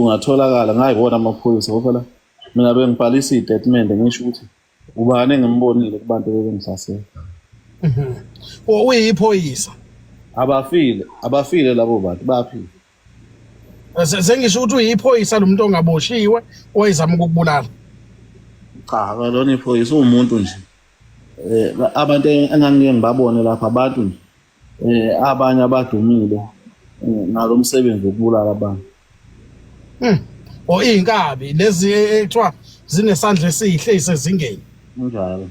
Ungatholakala ngayibona amaphoyisa ngoba phela mina bengibhalisa iy'tatimende ngisho ukuthi ubani engimbonile kubantu ebebengihlasela. Uyiphoyisa. Abafile, abafile labo bantu, bayaphila. Sengisho ukuthi uyiphoyisa lo muntu ongaboshiwe owayezama ukukubulala. Cha, akalona iphoyisa, uwumuntu nje. Abantu engangiye ngibabone lapha abantu nje abanye abadumile ngalo msebenzi wokubulala abantu. O iy'nkabi lezi ekuthiwa zinesandla esihle isezingeni. Kunjalo.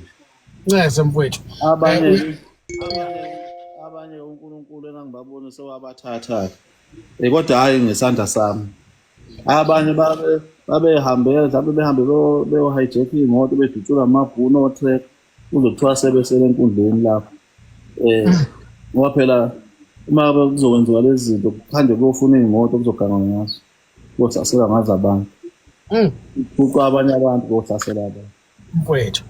Ncese mfowethu. Abanye abanye uNkulunkulu engangibabona sewabathatha. Kodwa hhayi ngesandla sami. Abanye babe babehambe mhlawumbe behambe beyo-hijack iy'moto bedutshula amabhunu o-track kuze kuthiwa sebesele enkundleni lapho. Ngoba phela uma kuzokwenziwa lezi zinto kuphande kuyofuna iy'moto kuzogangwa ngazo, kuyohlaselwa ngazo abantu. Kuphucwa abanye abantu kuyohlasela abantu. Mfowethu,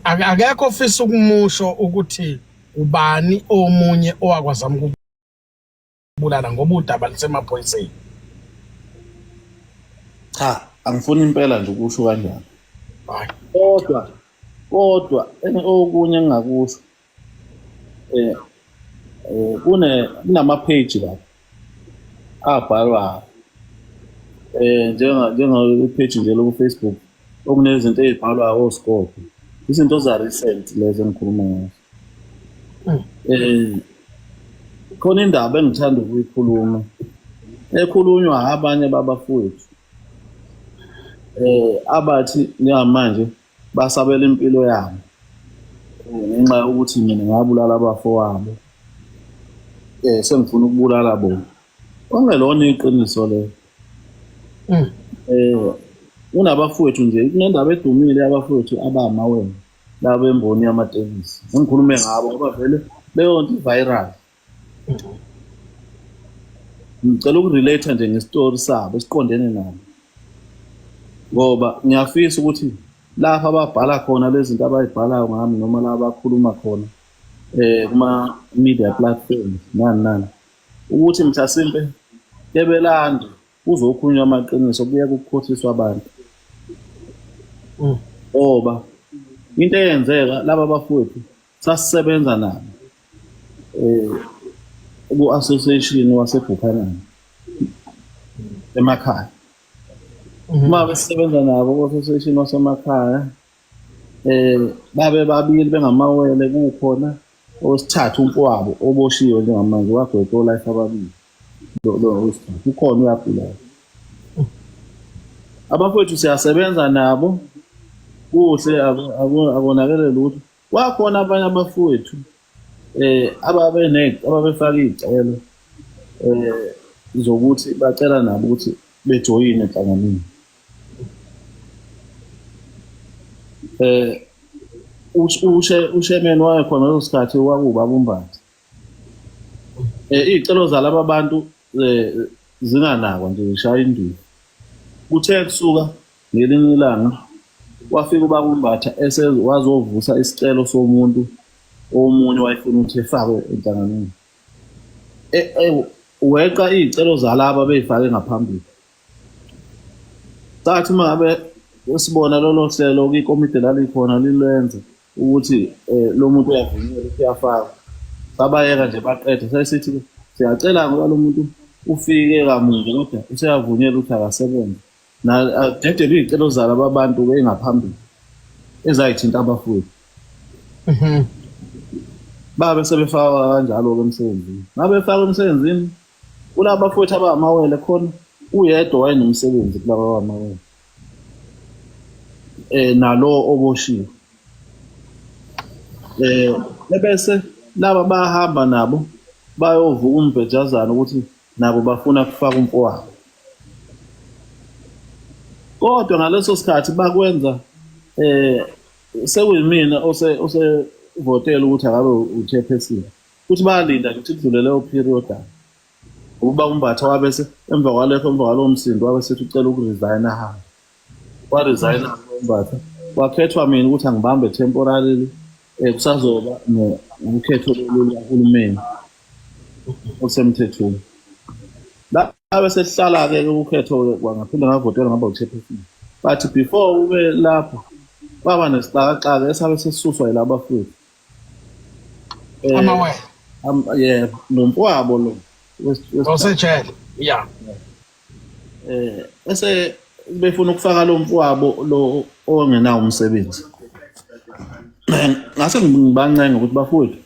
akekho ofisa ukumusho ukuthi ubani omunye owakwazama ukubulala ngoba udaba lusemaphoyiseni. Cha, angifuni impela nje ukusho kanjalo. Hayi. Kodwa okunye engingakusho kunama page lapha abhalwayo njenga page nje loku Facebook okunezinto ezibhalwayo oScope, izinto za recent lezo engikhuluma ngazo. Khona indaba engithanda ukuyikhuluma ekhulunywa abanye babafowethu abathi njengamanje basabela impilo yabo ngenxa yokuthi mina ngabulala abafowabo, sengifuna ukubulala bona. Okungelona iqiniso lelo. Kunabafowethu nje, kunendaba edumile yabafowethu abamawele laba bemboni yamatekisi. Ngikhulume ngabo ngoba vele leyo nto i-viral. Ngicela ukurelate nje ngestori sabo esiqondene nabo, ngoba ngiyafisa ukuthi lapha ababhala khona lezi zinto abayibhalayo ngami noma la abakhuluma khona kuma media platforms nani nani, ukuthi mhlasimpe kebelande kuzokhulunywa amaqiniso, kuye kukhohliswa abantu. Ngoba into eyenzeka laba bafowethu sasisebenza nabo ku-association waseBuchanan emakhaya. Uma besisebenza nabo ku-association wasemakhaya babe babili bengamawele, kukhona owesithathu umfowabo oboshiwe njengamanje wagwetshwa o-life ababili. Lo wesithathu ukhona uyagula. Abafowethu siyasebenza nabo kuhle, akonakele lutho. Kwakhona abanye abafowethu ababefaka iy'celo zokuthi bacela nabo ukuthi bejoyine enhlanganweni. Ushemeni wayekhona leso sikhathi kwakuwubaba uMbatha. Iy'celo zalaba bantu zinganakwa nje, zishaya indiva. Kuthe kusuka ngelinye ilanga wafika ubaba uMbatha wazovusa isicelo somuntu omunye wayefuna ukuthi efakwe enhlanganweni. Weqa iy'celo zalaba bey'fake ngaphambili. Sathi uma ngabe sibona lolo hlelo kwikomidi lalikhona lilwenza ukuthi lo muntu uyavunyelwa ukuthi uyafakwa, sabayeka nje baqede. Sasithi siyacela ngoba lo muntu ufike kamuva kodwa useyavunyelwa ukuthi akasebenze. Adedele iy'celo zalaba bantu engaphambili ezayithinta abafowethu. Babe sebefakwa kanjalo-ke emsebenzini. Ngabe befakwa emsebenzini kulaba bafowethu abamawele khona uyedwa wayenomsebenzi kulaba abamawele nalo oboshiwe. Ebese laba bahamba nabo bayovuka umbhejazana ukuthi nabo bafuna kufaka umfowabo. Kodwa ngaleso sikhathi bakwenza sekuyimina osevotela ukuthi akabe u-chairperson. Futhi bayalinda nje ukuthi kudlule leyo period. Ukuba uMbatha wabese emva kwalokho, emva kwalowo msindo wabe sethi ucela ukuresign ahambe. Waresign uMbatha. Wakhethwa mina ukuthi angibambe temporarily, kusazoba nokhetho lukahulumeni osemthethweni. Labe sesihlala-ke ukhetho kwangaphinde ngavotelwa ngaba u-chairperson. But before ube lapho kwaba nesixakaxaka esabe sesisuswa yilaba futhi. Amawele. Yeah, nomfowabo lo. Osejele. Yeah. Ese befuna ukufaka lo mfowabo lo ongenawo umsebenzi. Ngase ngibancenga ukuthi bafowethu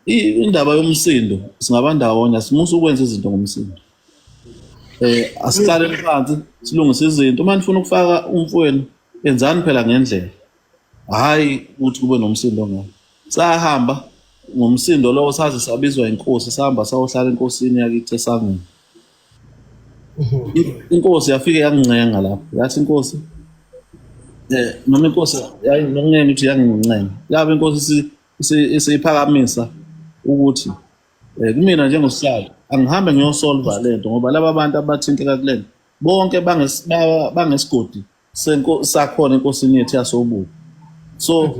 indaba yomsindo singaba ndawonye, asimusa ukwenza izinto ngomsindo. Asihlale phansi silungise izinto. Uma nifuna ukufaka umfowenu enzani phela ngendlela, hhayi ukuthi kube nomsindo ngayo. Sahamba ngomsindo lowo saze sabizwa inkosi, sahamba sayohlala enkosini yakithi esangweni. Inkosi yafike yangincenga lapho, yathi inkosi noma inkosi yayinoncenga ukuthi yangincenga, yabe inkosi isiphakamisa ukuthi kumina njengosihlalo angihambe ngiyosolva lento, ngoba laba bantu abathinteka kulento bonke bangesigodi sakhona enkosini yethu yasobubi. So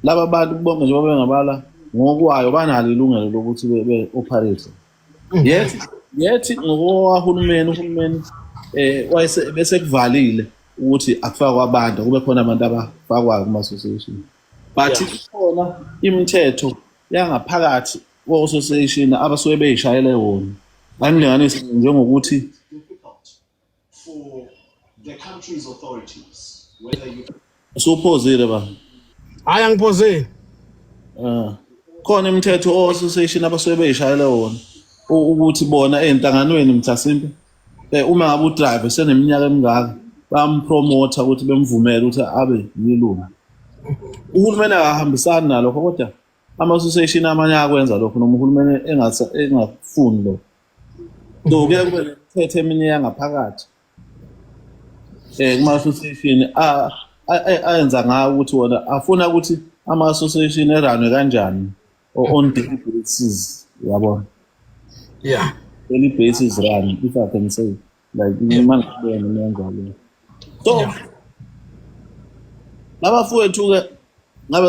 laba bantu bonke njengoba bengabala ngokwayo banalo ilungelo lokuthi be-operate. Yethi ngokowahulumeni, uhulumeni wayese bese kuvalile ukuthi akufakwa abantu, kube khona abantu abafakwayo kuma-association. But khona imithetho yangaphakathi ko-association abasuke beyishayele wona. Angilinganise njengokuthi for the country's authorities, whether you usuphozile ba. Hayi, angiphozile. Khona imithetho o-association abasuke beyishayele wona ukuthi bona ey'nhlanganweni mhlasimpe uma ngabe udriver seneminyaka emingaka bayampromotha ukuthi bemvumele ukuthi abe yilungu. Uhulumeni akahambisani nalokho, kodwa ama-association amanye ayakwenza lokho noma uhulumeni engafuni lokho. So kuye kube nemithetho eminye yangaphakathi kuma-association ayenza ngawo ukuthi wona afuna ukuthi ama-association eranwe kanjani on daily basis, yabona. Daily basis run, if I can say like uma ngibona menza. So labafowethu-ke ngabe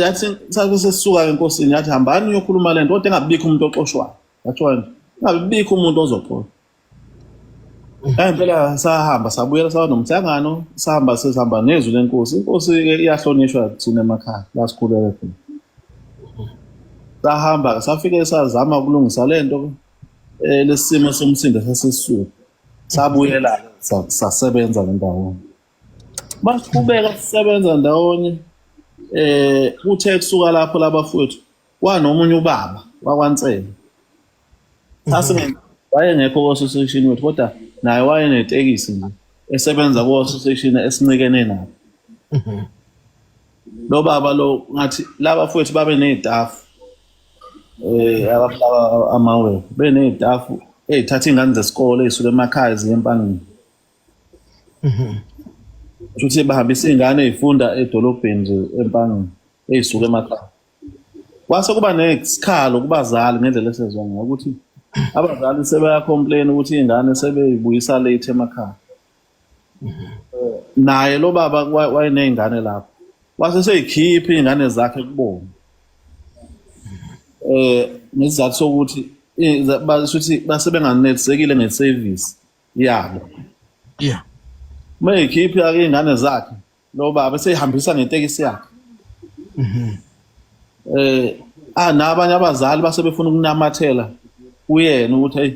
yathi sabe sesisuka enkosini, yathi hambani uyokhuluma lento, kodwa engabikho umuntu oxoshwayo. Yathiwa nje ingabikho umuntu ozoxoshwa. Impela sahamba sabuyela saba nomhlangano, sahamba sesihamba nezwi lenkosi. Inkosi-ke iyahlonishwa thina emakhaya la sikhulele khona. Sahamba-ke safike sazama ukulungisa lento lesimo somsindo sasesisuka. Sabuyela sasebenza ndawonye. Masiqhubeka sisebenza ndawonye kuthe kusuka lapho labafowethu kwanomunye ubaba wakwaNsele. Wayengekho ku-association wethu, kodwa naye wayenetekisi nje esebenza ku-association esincikene nayo. Lo baba lo ngathi laba fowethu babe ney'tafu abalaba amawele beney'tafu ey'thatha iy'ngane zesikole ey'suka emakhaya ziye eMpangeni. Kusho ukuthi bahambisa iy'ngane ey'funda edolobheni nje eMpangeni ey'suka emakhaya. Kwase kuba nesikhalo kubazali ngendlela esezwa ngayo ukuthi abazali sebeyacomplain ukuthi iy'ngane sebeyibuyisa late emakhaya. Naye lo baba wayeney'ngane lapho, wase seyikhipha iy'ngane zakhe kubona ngesizathu sokuthi bashuthi base benganelisekile nge-service yabo. Uma eyikhipha iy'ngane zakhe lo baba seyihambisa ngetekisi yakhe. Nabanye abazali base befuna ukunamathela kuyena ukuthi hey,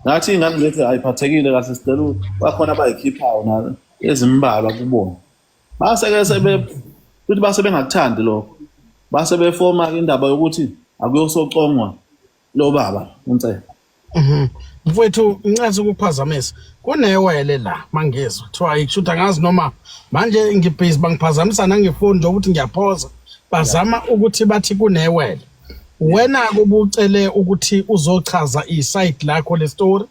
ngathi iy'ngane zethu ayiphathekile kahle, sicela bakhona abayikhiphayo na ezimbalwa kubona. Base-ke futhi base bengakuthandi lokho, base befoma indaba yokuthi akuyosocongwa lo baba uNsele. Mfowethu, ngingathi ukuphazamisa, kunewele la mangizwa kuthiwa ayishuthi angazi noma manje ngibhizi bangiphazamisa nangefoni nje ukuthi ngiyaphoza, bazama ukuthi bathi kunewele. Wena kubucele ukuthi uzochaza i-side lakho le story.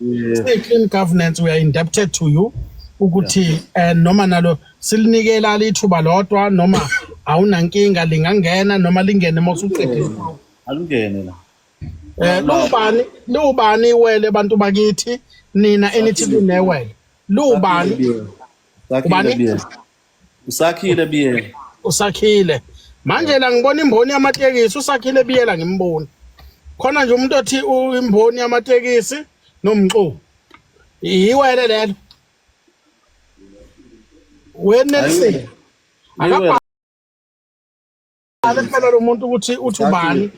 Clean governance, we are indebted to you ukuthi noma nalo silinikela lithuba lodwa noma awunankinga lingangena noma lingene mawusuqedile. Alungene la. Lubani iwele bantu bakithi nina enithi kunewele? Lubani? Ubani? Usakhile Biyela. Usakhile. Manje la ngibona imboni yamatekisi, usakhile Biyela ngimboni. Khona nje umuntu othi imboni yamatekisi nomxu. Iwele lelo. Wenelson. Akabhale phela lo muntu ukuthi uthi ubani.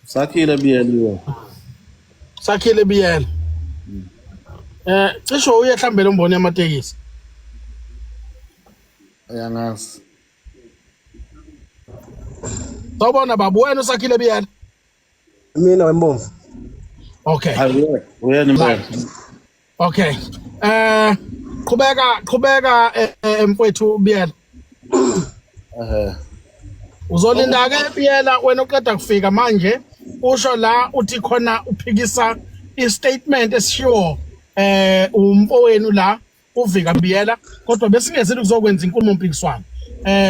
Sakhile Biyela. Sakhile Biyela. Cisho uye mhlambe lo mboni yamatekisi. Ayangazi. Sawubona baba wena uSakhile Biyela. Mina wembomvu. Okay. Hayi uyena impela. Okay. Qhubeka qhubeka mfowethu Biyela. Eh. Uzolinda ke Biyela wena uqeda kufika manje usho la uthi khona uphikisa istatement esishiwo umfowenu la uVika Biyela kodwa besingezile kuzokwenza inkulumo mpikiswano.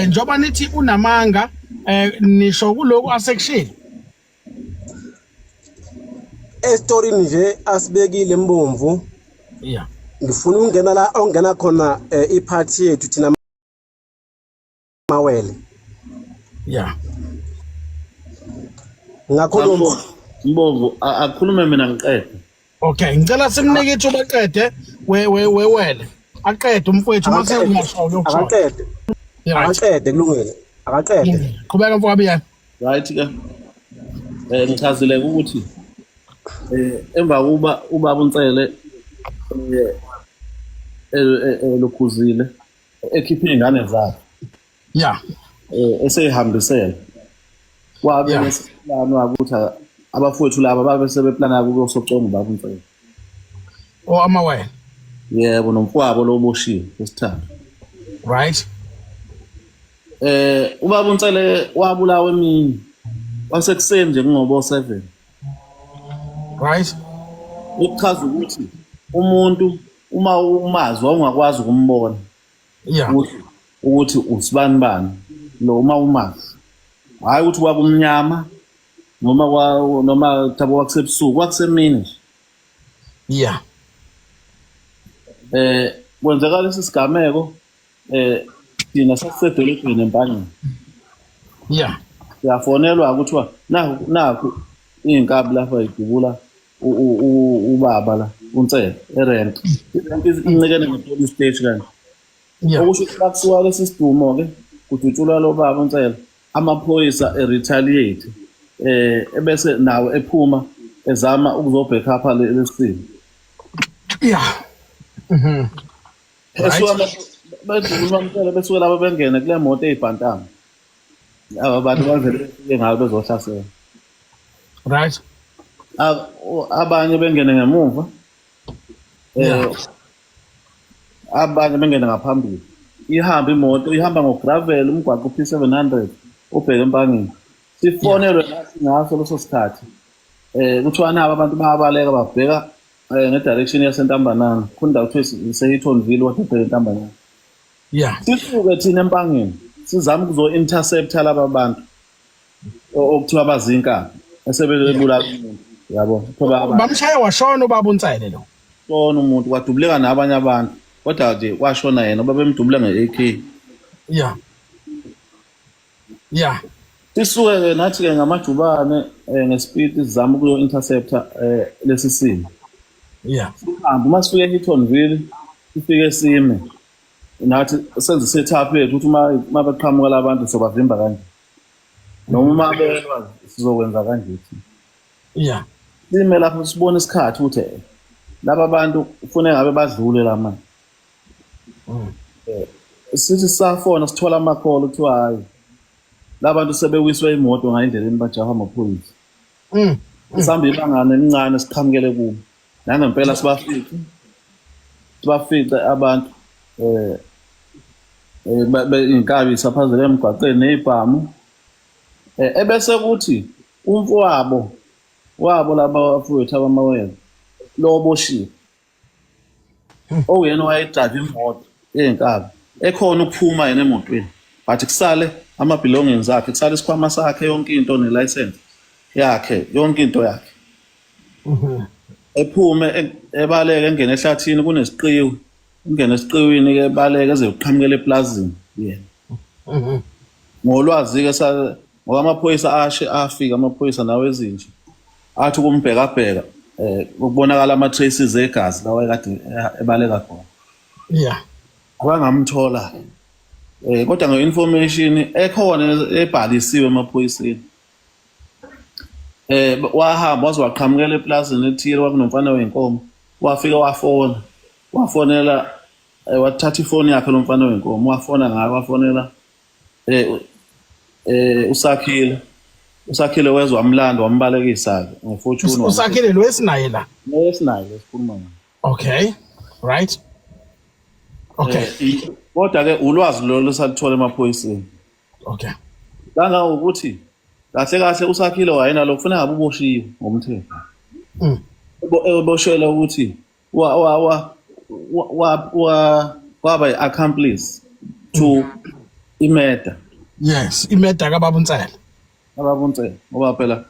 Njoba nithi unamanga nisho kuloku asekushilo. Esitorini nje asibekile mbomvu. Yeah. Ngifuna ukungena la ongena khona iphathi yethu thina mawele. Yeah. Ngakhuluma Mbomvu akukhulume mina ngiqede. Okay, ngicela simnike ithuba aqede we we wewele. Aqede umfowethu mase uyasho uyokusho. Akaqede. Akaqede kulungile. Akaqede. Qhubeka mfowethu. Right ke. Ngichazile ukuthi emva kuba ubaba uNsele elokhuzile ekhiphe izingane zakhe. Yeah. Eseyihambisela. Wabe nesiplan ukuthi abafowethu laba babe sebeplana ukuyosoconga ubaba uNsele. Oh amawele. Yebo nomfowabo lo oboshiwe wesithathu. Right. Ubaba uNsele wabulawa emini. Wasekuseni nje kungobo 7. Right. Ukuchaza ukuthi umuntu uma umazi wawungakwazi ukumbona. Yeah. Ukuthi usibani bani lo uma umazi. Hayi ukuthi kwakumnyama noma noma thabo kwakusebusuku kwakusemini nje. Yeah. Kwenzeka lesi sigameko thina sasisedolobheni eMpangeni. Yeah. Siyafonelwa kuthiwa naku naku iy'nkabi lapha idubula ubaba la uNsele erent. Irent incikene ne-police station kanje. Yeah. Okusho ukuthi bakusuka lesi sidumo-ke kudutshulwa lo baba uNsele amaphoyisa e-retaliate ebese nawo ephuma ezama ukuzobhekapha lesimo. Yeah. Mhm. Esuka bedubula uNsele besuke laba bengene kule moto eyibhantama. Aba bantu bavele befike ngayo bezohlasela. Right. Abanye bengene ngemuva. Abanye bengene ngaphambili. Ihamba imoto ihamba ngogravel umgwaqo P700 ubheke eMpangeni. Sifonelwe nathi ngaso leso sikhathi. Kuthiwa nabo abantu bayabaleka babheka ngedirection yaseNtambanana. Khona indawo kuthiwa iseHeatonville kodwa ibheke eNtambanana. Yeah. Sisuke thina eMpangeni sizama ukuzo-intercepta laba bantu okuthiwa bazinkabi esebebulala umuntu yabo. Bamshaya washona ubaba uNsele lo. Shona umuntu kwadubuleka nabanye abantu kodwa nje kwashona yena babemdubula nge-AK. Yeah. Yeah. Sisuke ke nathi ke ngamajubane ngespeed sizama ukuyo-intercepta lesi simo. Yeah. Sihambe uma sifike eHeatonville sifike sime nathi senze setup yethu ukuthi uma beqhamuka labantu sobavimba kanje. Noma uma belwa sizokwenza kanje thina. Yeah. Sime lapho sibone isikhathi ukuthi laba bantu kufanele ngabe badlule la manje. Sithi safona sithola amakholo kuthiwa hayi labantu sebewiswe imoto ngayindleleni bajaha amaphoyisa. Sihamba ibangana elincane siqhamukele kubo. Nangempela sibafice. Sibafice abantu inkabi isaphazele emgwaqeni nezibhamu. Ebese kuthi umfowabo wabo laba bafowethu abamawele lo oboshiwe owuyena owayedrayiva imoto eyinkabi ekhona ukuphuma yena emotweni but kusale ama-belongings akhe kusale isikhwama sakhe yonke into ne-license yakhe yonke into yakhe. Ephume ebaleke engene ehlathini kunesiqiwi ungene esiqiwini ke baleke eze uqhamukela eplazini yena. Ngolwazi ke ngoba amaphoyisa ashe afika amaphoyisa nawe ezinje. Athi ukumbhekabheka ukubonakala ama-traces egazi lawa ekade ebaleka khona. Abangamthola kodwa nge-information ekhona ebhalisiwe emaphoyiseni, wahamba waze waqhamukela eplazini ethile, kwakunomfana wenkomo, wafika wafona, wafonela, wathatha ifoni yakhe lo mfana wenkomo, wafona ngayo, wafonela uSakhile. USakhile wezwa, wamlanda, wambalekisa-ke ngeFortuner. USakhile lo esinaye la? Esinaye lo esikhuluma ngayo. Okay, right, okay. Kodwa-ke ulwazi lolo saluthola emaphoyiseni. Kangangokuthi kahle kahle uSakhile wayenalo kufuneka ngabe uboshiwe ngomthetho. Eboshelwa ukuthi wa wa wa wa wa waba i-accomplice to i-murder. Yes, i-murder kababa uNsele. Kababa uNsele, ngoba phela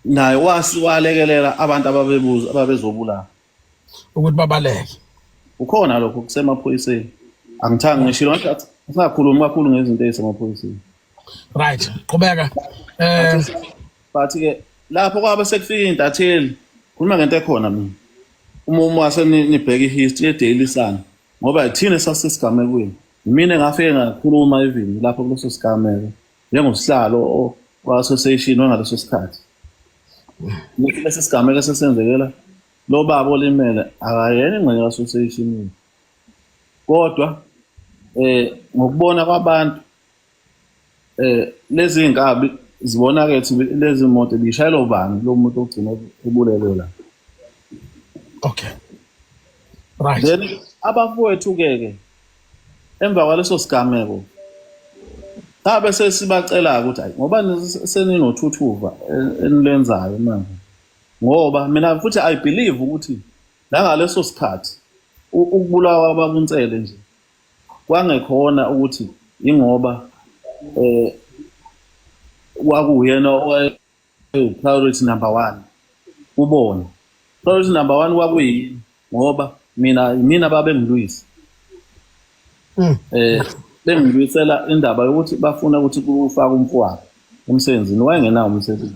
naye walekelela abantu ababebuza ababezobulala ukuthi babaleke. Ukhona lokho kusemaphoyiseni. Angithandi ngishilo ngathi singakhulumi kakhulu ngezinto ezisemaphoyiseni. Right, qhubeka. But ke lapho kwabe sekufika intatheli, khuluma ngento ekhona mina. Uma nibheka i-history ye-Daily Sun, ngoba thina sasesigamekweni. Mina ngafike ngakhuluma even lapho kuleso sigameko njengosihlalo wa-association wangaleso sikhathi. Ngithi lesi sigameko esesenzekela lo baba olimele akayena ingxenye ka-association. Kodwa ngokubona kwabantu lezi zinkabi zibona-ke ukuthi lezi moto bishayelwa ubani lo muntu ogcina ebulelwe la. Okay. Right. Then abafowethu-ke ke emva kwaleso sigameko sabe sesibacela ukuthi hayi, ngoba seninothuthuva enilenzayo manje, ngoba mina futhi I believe ukuthi nangaleso sikhathi ukubulawa kwababuNsele nje kwangekhona ukuthi ingoba kwakuyena owaye-priority number 1 kubona. Priority number 1 kwakuyini? Ngoba mina babengilwisa. Bengilwisela indaba yokuthi bafuna ukuthi kufake umfowabo emsebenzini, wayengenawo umsebenzi.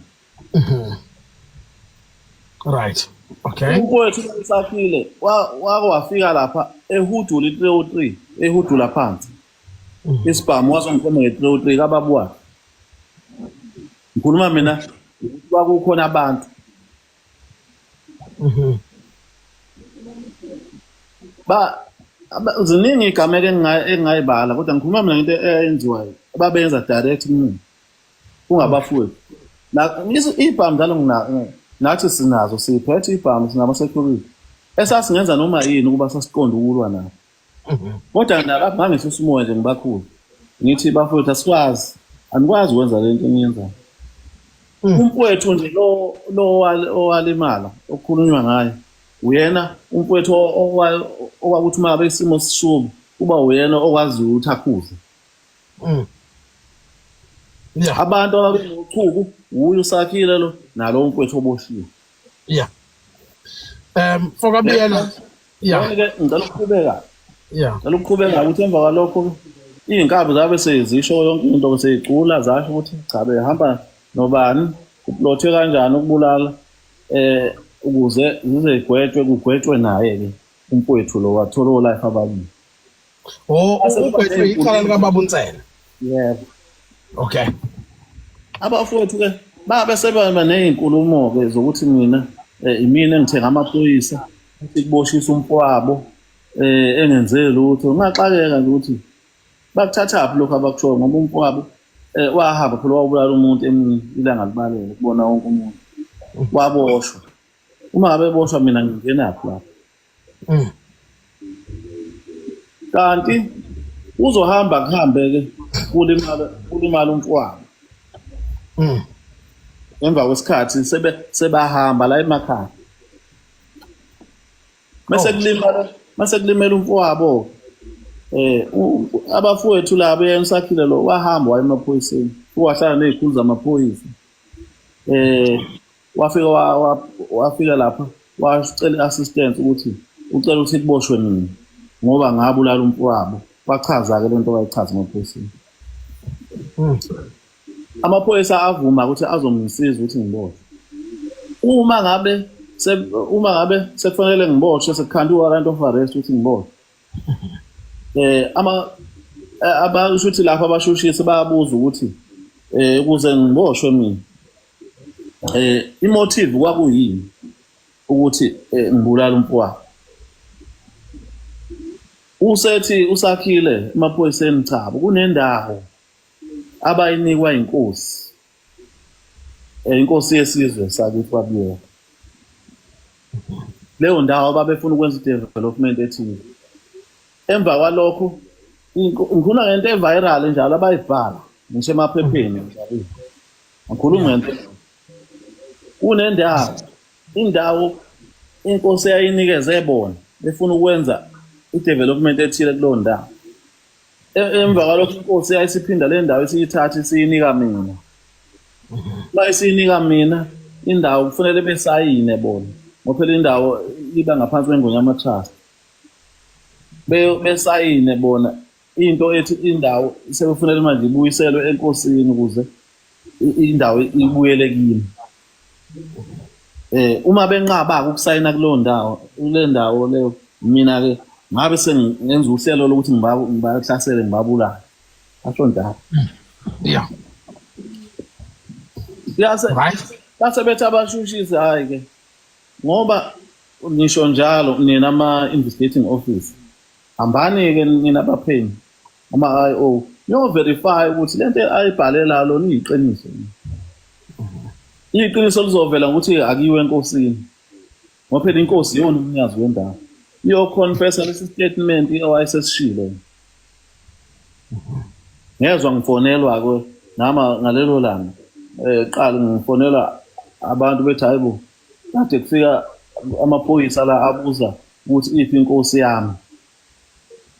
Right. Okay. Umfowethu uSakhile wake wafika lapha ehudula i-303, ehudula phansi. Isibhamu wazongikhomba nge-303 kababa wakhe. Ngikhuluma mina kwakukhona abantu. Ziningi igameko engingayibala, kodwa ngikhuluma mina ngento eyenziwayo ababenza direct kumina kungabafowethu. Ibhamu njalo nathi sinazo, siyiphethe ibhamu, sinama-security esasingenza noma yini ukuba sasiqonde ukulwa nabo. Kodwa nalapho ngangehlisa umoya nje ngibakhulu, ngithi bafowethu asikwazi, anikwazi ukwenza le nto eniyenzayo. Umfowethu nje lo owalimala okukhulunywa ngaye uyena umfowethu owakuthi uma ngabe isimo sishuba kuba uyena okwaziyo ukuthi akhuze. Abantu ababenochuku uye uSakhile lo nalo umfowethu oboshiwe. Yeah. Fokabiyela. Yeah. Ngicela ukuqhubeka. Ngicela ukuqhubeka ukuthi emva kwalokho iy'nkabi zabe sezisho yonke into, seyicula zasho ukuthi cha behamba nobani, kuplothwe kanjani ukubulala ukuze zizegwetshwe, kugwetshwe naye-ke umfowethu lo wathola o-life ababili. Oh, ugwetshwe icala likababa uNsele. Yebo. Okay. Abafowethu-ke babe sebeba ney'nkulumo-ke zokuthi mina imina engithenga amaphoyisa ukuboshisa umfowabo engenze lutho. Ngingaxakeka nje ukuthi bakuthathaphi lokho abakushoyo, ngoba umfowabo wahamba phela wabulala umuntu emini ilanga libalele kubona wonke umuntu, waboshwa. Uma ngabe eboshwa mina ngingenaphi lapho? Kanti uzohamba kuhambe-ke kulimala umfowabo. Emva kwesikhathi sebahamba la emakhaya. Mase kulimela umfowabo. Abafowethu labo yena uSakhile lo wahamba waya emaphoyiseni, wahlala nezikhulu zamaphoyisa. Wafika wafika lapha wacela i-assistance ukuthi ucela ukuthi kuboshwe mina ngoba ngabulala umfowabo. Wachaza-ke lento wayichaza emaphoyiseni. Amaphoyisa avuma ukuthi azongisiza ukuthi ngiboshwe. Uma ngabe uma ngabe sekufanele ngiboshwe sekukhanda u-warrant of arrest ukuthi ngiboshwe ama abasho ukuthi lapho abashushisi bayabuza ukuthi ukuze ngiboshwe mina imotive kwakuyini ukuthi ngibulale umfowabo. Usethi usakhile emaphoyiseni, chabo kunendawo abayinikwa inkosi, inkosi yesizwe sakithi kwaBiyela. Leyo ndawo babefuna ukwenza i-development ethile. Emva kwalokho ngikhuluma ngento eviral njalo abayibhala ngisho emaphepheni njalo. Ngikhuluma ngento kunendawo indawo inkosi eyayinikeze bona befuna ukwenza i-development ethile kuleyo ndawo. Emva kwalokho inkosi yayisiphinda le ndawo isiyithatha isiyinika mina. Uma isiyinika mina indawo kufanele besayine bona ngoba phela indawo iba ngaphansi kweNgonyama Trust. Besayine bona into ethi indawo sekufanele manje ibuyiselwe enkosini ukuze indawo ibuyele kimi. Uma benqaba ukusayina kuleyo ndawo, kule ndawo leyo, mina ke ngabe sengenza uhlelo lokuthi ngibahlasele ngibabulale. Asho njalo. Yeah. Yase Right. base bethi abashushisi hayi ke ngoba ngisho njalo nina ama investigating officer hambani ke nina abaphenyi ama-IO niyo-verify ukuthi lento ayibhale la lona iyiqiniso. Iqiniso lizovela ngokuthi akuyiwe enkosini ngoba phela inkosi iyona umnikazi wendawo, iyoconfessa lesi statement owayesesishilo. Ngezwa ngifonelwa-ke nama ngalelo langa qala ngifonelwa abantu bethi hayibo kade kufika amaphoyisa la abuza ukuthi iphi inkosi yami,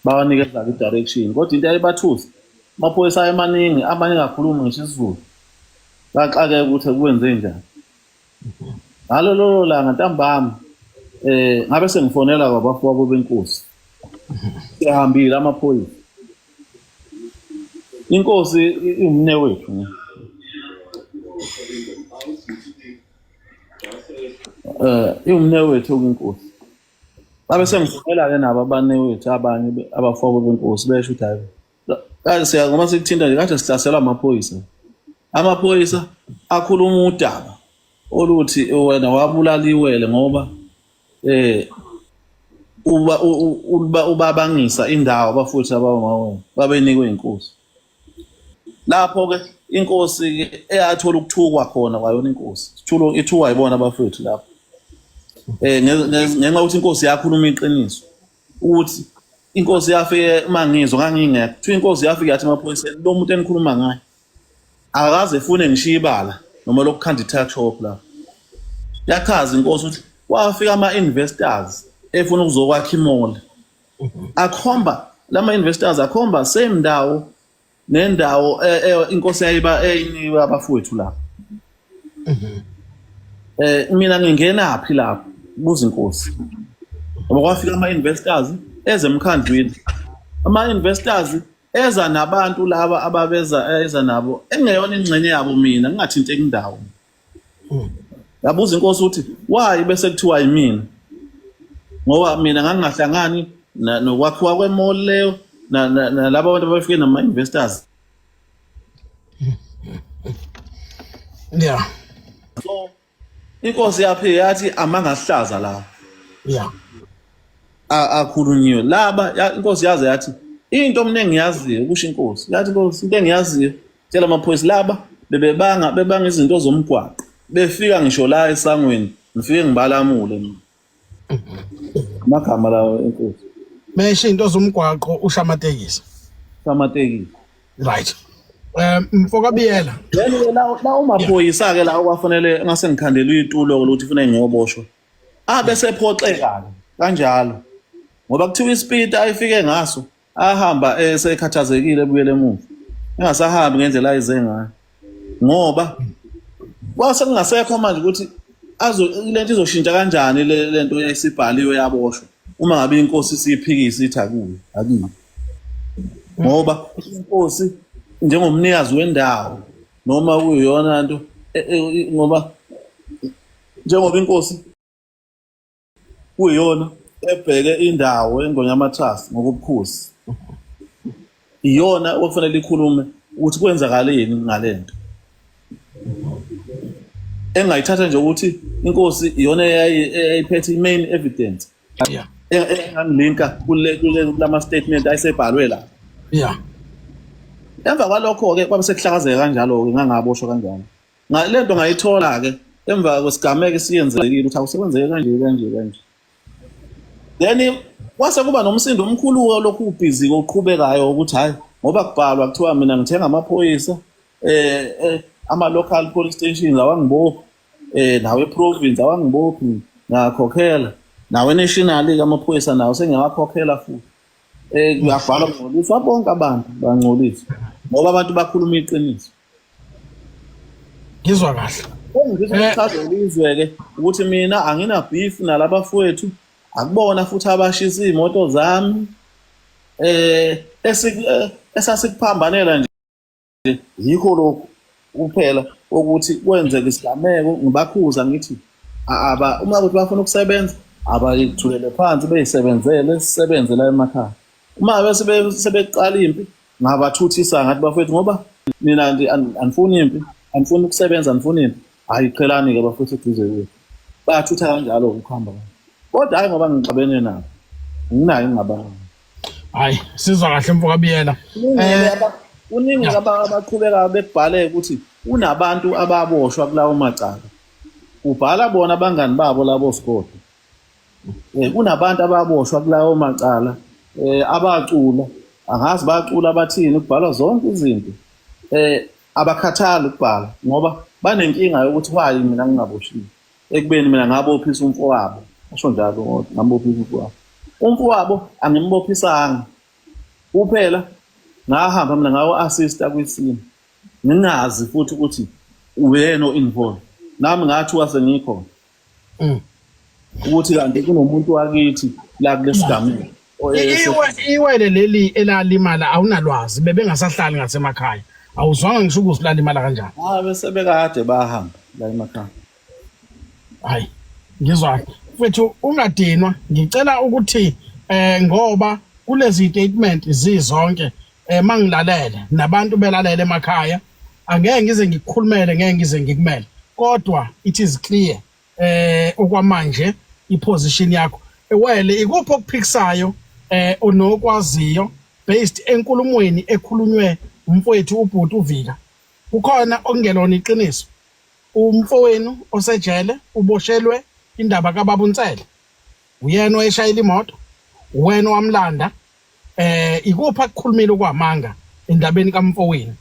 bawanikeza i-direction kodwa into yayibathusa amaphoyisa ayemaningi, amanye engakhulumi ngisho isiZulu, baxakeka ukuthi kwenze njani. Ngalo lolo langa ntambama ngabe sengifonela kwabafowabo benkosi, sihambile amaphoyisa, inkosi iwumne wethu iwumne wethu inkosi. Babe sengifonela-ke nabo abanewethu abanye abafowabo benkosi besho ukuthi hayi kade siya ngoba sikuthinta nje kade sihlaselwa amaphoyisa. Amaphoyisa akhuluma udaba oluthi wena wabulala iwele ngoba uba ubabangisa indawo abafowethu abawumawena babenikwe inkosi. Lapho-ke inkosi-ke eyathola ukuthukwa khona kwayona inkosi ithulo ithukwa yibona abafowethu lapho ngenxa yokuthi inkosi yakhuluma iqiniso ukuthi inkosi yafike uma ngizwa ngangingekho kuthiwa inkosi yafike yathi emaphoyiseni lo muntu enikhuluma ngaye akakaze efune ngishiye ibala noma lokukhanda i-tuck shop lapho. Yachaza inkosi ukuthi wafika ama-investors efuna ukuzokwakha imall, akhomba lama investors akhomba same ndawo nendawo inkosi yayiba eyiniwe abafowethu lapho. Mina ngingenaphi lapho kubuza inkosi ngoba kwafika ama-investors eze emkhandlwini, ama-investors eza nabantu laba ababeza eza nabo engeyona ingxenye yabo, mina ngingathinteki indawo. Yabuza inkosi ukuthi why bese kuthiwa yimina ngoba mina ngangingahlangani nokwakhiwa kwemall leyo nalabo abantu abafike nama-investors. Yeah. So inkosi yaphike yathi amangahlaza la. Yeah. Akhulunyiwe laba inkosi yaze yathi into mina engiyaziyo kusho inkosi yathi inkosi into engiyaziyo tshela amaphoyisa laba bebebanga bebanga izinto zomgwaqo befika ngisho la esangweni ngifike ngibalamule mina amagama lawo enkosi Mesho into zomgwaqo usho amatekisi. Amatekisi. Right. Mfoka Biyela. Then la umaphoyisa ke la okwafanele ngase ngikhandele itulo ukuthi ufuna ngiyoboshwa. Abe sephoxeka kanjalo. Ngoba kuthiwa ispeed ayifike ngaso ahamba esekhathazekile ebuyele emuva. Engasahambi ngendlela ayize ngayo. Ngoba kwase kungasekho manje ukuthi azo lento izoshintsha kanjani lento yayisibhaliwe yaboshwa uma ngabe inkosi isiyiphikisa ithi akuyo akuyo. Ngoba inkosi njengomnikazi wendawo noma kuyiyona nto ngoba Njengoba inkosi kuyiyona ebheke indawo eNgonyama Trust ngokubukhosi, iyona okufanele ikhulume ukuthi kwenzakaleni ngalento. Engayithatha nje ukuthi inkosi iyona eyayiphethe i-main evidence engangilinka kule kule kulama statement ayesebhalwe la. Emva kwalokho-ke kwabe sekuhlakazeka kanjalo-ke, ngangaboshwa kanjalo. Le nto ngayithola-ke emva kwesigameko esiyenzekile ukuthi awusekwenzeke kanje kanje kanje. Then kwase kuba nomsindo omkhulu-ke lokhu ubhizi-ke oqhubekayo ukuthi hhayi ngoba kubhalwa kuthiwa mina ngithenga amaphoyisa ama-local police stations awangibophi, nawe e-province awangibophi, ngiyakhokhela, nawe national-ke amaphoyisa nawo sengiyawakhokhela futhi. Kuyabhalwa kungcoliswa bonke abantu, bangcoliswa ngoba abantu bakhuluma iqiniso. Ngizwa kahle. Engifisa ukuchazela izwe-ke ukuthi mina angina beef nalabafowethu, akubona futhi abashisa iy'moto zami. Esasikuphambanela nje yikho lokhu kuphela ukuthi kwenzeke isigameko, ngibakhuza ngithi aba uma kuthi bafuna ukusebenza abayithulele phansi beyisebenzele, sisebenze la emakhaya. Uma bese sebeqala impi ngabathuthisa ngathi bafowethu ngoba nina anifuni impi, anifuni ukusebenza, anifuni impi, hhayi qhelani-ke bafowethu eduze kwethu. Bayathutha kanjalo ukuhamba. Kodwa hhayi ngoba ngixabene nabo, nginayo ingxabano. Hayi, sizwa kahle mfoka Biyela. Kuningi abaqhubeka bekubhale ukuthi kunabantu ababoshwa kulawo macala. Kubhala bona abangani babo labo sigodo. Kunabantu ababoshwa kulawo macala abacula, angazi bacula bathini, kubhalwa zonke izinto. Abakhathali ukubhala ngoba banenkinga yokuthi why mina ngingaboshiwe, ekubeni mina ngabophisa umfowabo. Asho njalo ngabophisa umfowabo. Umfowabo angimbophisanga kuphela, ngahamba mina ngawo-assista kwisimo ngingazi futhi ukuthi uyena o-involve. Nami ngathuka sengikhona ukuthi kanti kunomuntu wakithi la kulesigameko. Iwele leli elalimala awunalwazi, bebengasahlali ngasemakhaya, awuzwanga ngisho ukuthi lalimala kanjani? Ah, bese bekade bahamba la emakhaya. Hayi, ngizwa mfethu, ungadinwa. Ngicela ukuthi ngoba kulezi statement zizonke mangilalele nabantu belalele emakhaya, angeke ngize ngikukhulumele, ngeke ngize ngikumele, kodwa it is clear okwamanje iposition yakho. Ewele ikuphi okuphikisayo onokwaziyo based enkulumweni ekhulunywe umfowethu ubhuti uVika? Kukhona okungelona iqiniso? Umfowenu osejele uboshelwe indaba kababa uNsele, uyena owayeshayela imoto, uwena owamlanda. Ikuphi akukhulumile okwamanga endabeni kamfowenu,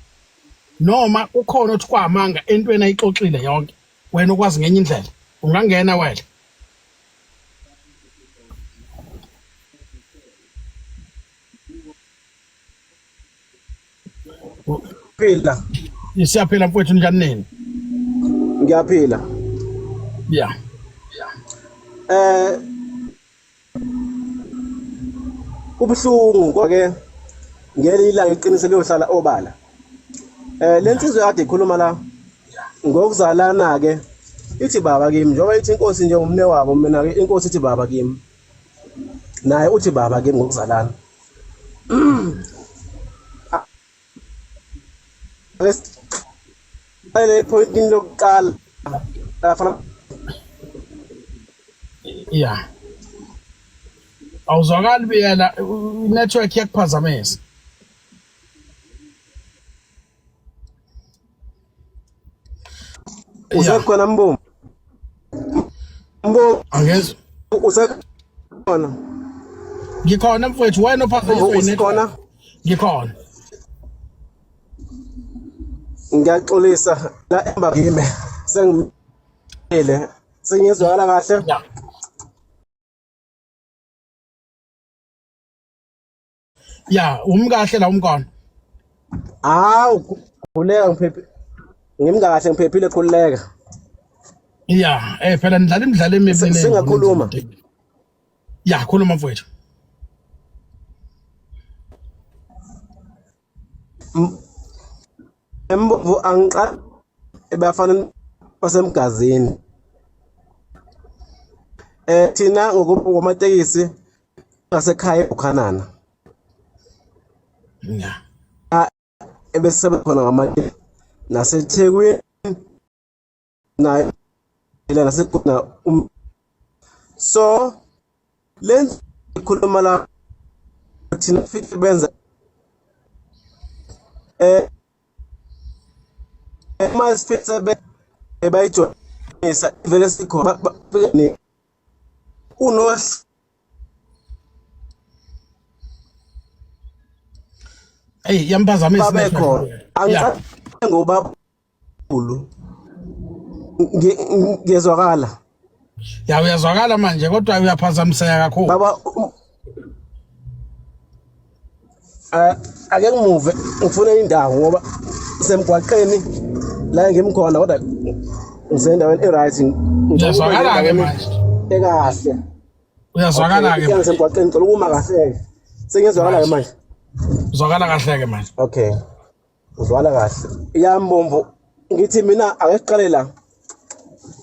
noma kukhona othi kwamanga entweni ayixoxile yonke, wena ukwazi ngenye indlela? Ungangena wena. Phila. Siyaphila mfowethu, njani nini? Ngiyaphila. Yeah. Kubuhlungu ke ngelinye ilanga iqiniso liyohlala obala. Lensizwa kade ikhuluma la ngokuzalana ke ithi baba kimi, njengoba ithi inkosi nje umne wabo, mina ke inkosi ithi baba kimi, naye uthi baba kimi ngokuzalana. Ake siqale epointini lokuqala afana. Yeah. Awuzwakali Biyela, i-network iyakuphazamisa. Usekhona Mbomvu? Mbomvu. Angezwa. Usekhona? Ngikhona mfowethu, wena ophazanyiswa Usekhona? i-network. Ngikhona. Ngiyaxolisa la emba kimi sengimile, sengizwakala kahle? Yeah. Ya, umkahle la umkona. Hawu, khuleka ngiphephe. Ngimkahle, ngiphephile, khululeka. Ya, phela nidlala imidlalo emibi nina. Singakhuluma. Ya, khuluma mfowethu. Embovu angiqala ebafana basemgazini. Thina ngokumatekisi ngasekhaya eBukhanana. Yeah. Ebesisebenza khona ngamatekisi naseThekwini naye nasekona so lenza ikhuluma la thina futhi benza uma sifitse bayijoyinisa vele sikhona ne unoh. Hey, yamphazamisa. Babekhona angicabanga ngoba Ulu. Ngiyezwakala. Ya, uyazwakala manje kodwa uyaphazamiseka kakhulu. Baba ake ngimuve ngifuna indawo ngoba semgwaqeni la ngimkhona kodwa ngisendaweni e-right. Uyazwakala ke manje. Ekahle. Uyazwakala ke. Ngisemgwaqeni ngicela ukuma kahle. Sengiyezwakala ke manje. Uzwakala kahle ke manje. Okay. Uzwala kahle. Ya Mbomvu, ngithi mina ake siqale la.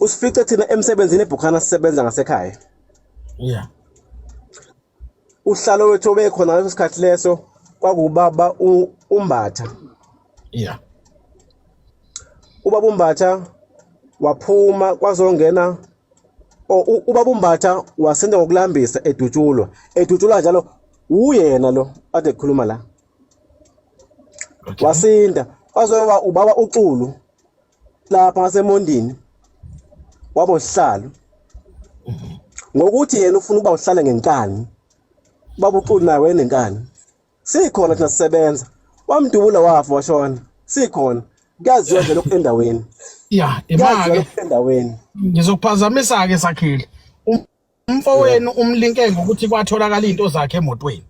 Usifice thina emsebenzini eBhukhana sisebenza ngasekhaya. Yeah. Uhlalo wethu obekhona ngaleso sikhathi leso kwakubaba uMbatha. Yeah. Ubaba uMbatha waphuma kwazongena ubaba uMbatha wasinda ngokulambisa edutshulwa. Edutshulwa njalo uyena lo ade ekhuluma la. Okay. Wasinda wazoba ubaba uXulu lapha ngasemondini waba usihlalo ngokuthi yena ufuna ukuba uhlale ngenkani. Ubaba uXulu naye wayenenkani, sikhona thina sisebenza, wamdubula wafa washona, sikhona, kuyaziwa nje lokhu endaweni. Ya, kuyaziwa imake lokhu endaweni. Ngizokuphazamisa ke Sakhile. Umfowenu umlinke ngokuthi kwatholakala izinto zakhe emotweni.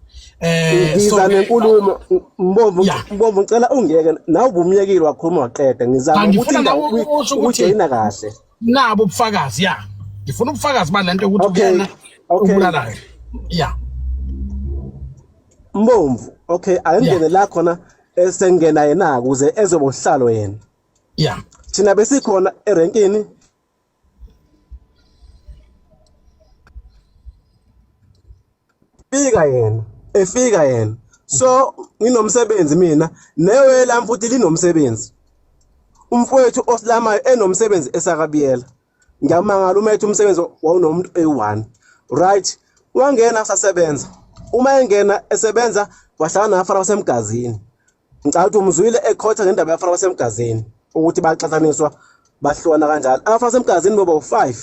Ngiza nenkulumo Mbomvu. Mbomvu, ngicela ungiyeke nawe, ubumyekile wakhuluma waqeda, ngizama Cha, ukuthi ngifuna indawo nawe usho ukuthi ukujeyina kahle. Nabo ubufakazi, ya. Ngifuna ubufakazi balento ukuthi uyena ubulalayo. Ya. Mbomvu, okay, akengene la khona esengena yena ukuze ezoba uhlalo yena. Ya. Thina besikhona erenkini. Fika yena, efika yena. So nginomsebenzi mina, newe lami futhi linomsebenzi. Umfowethu osilamayo enomsebenzi esakabiyela. Ngiyamangala uma ethi umsebenzi wawunomuntu eyi-1. Right, wangena sasebenza. Uma engena esebenza wahlala nabafana basemgazini. Ngicabanga ukuthi umzwile ekhotha ngendaba yabafana basemgazini ukuthi baxathaniswa bahlukana kanjalo. Abafana basemgazini boba u5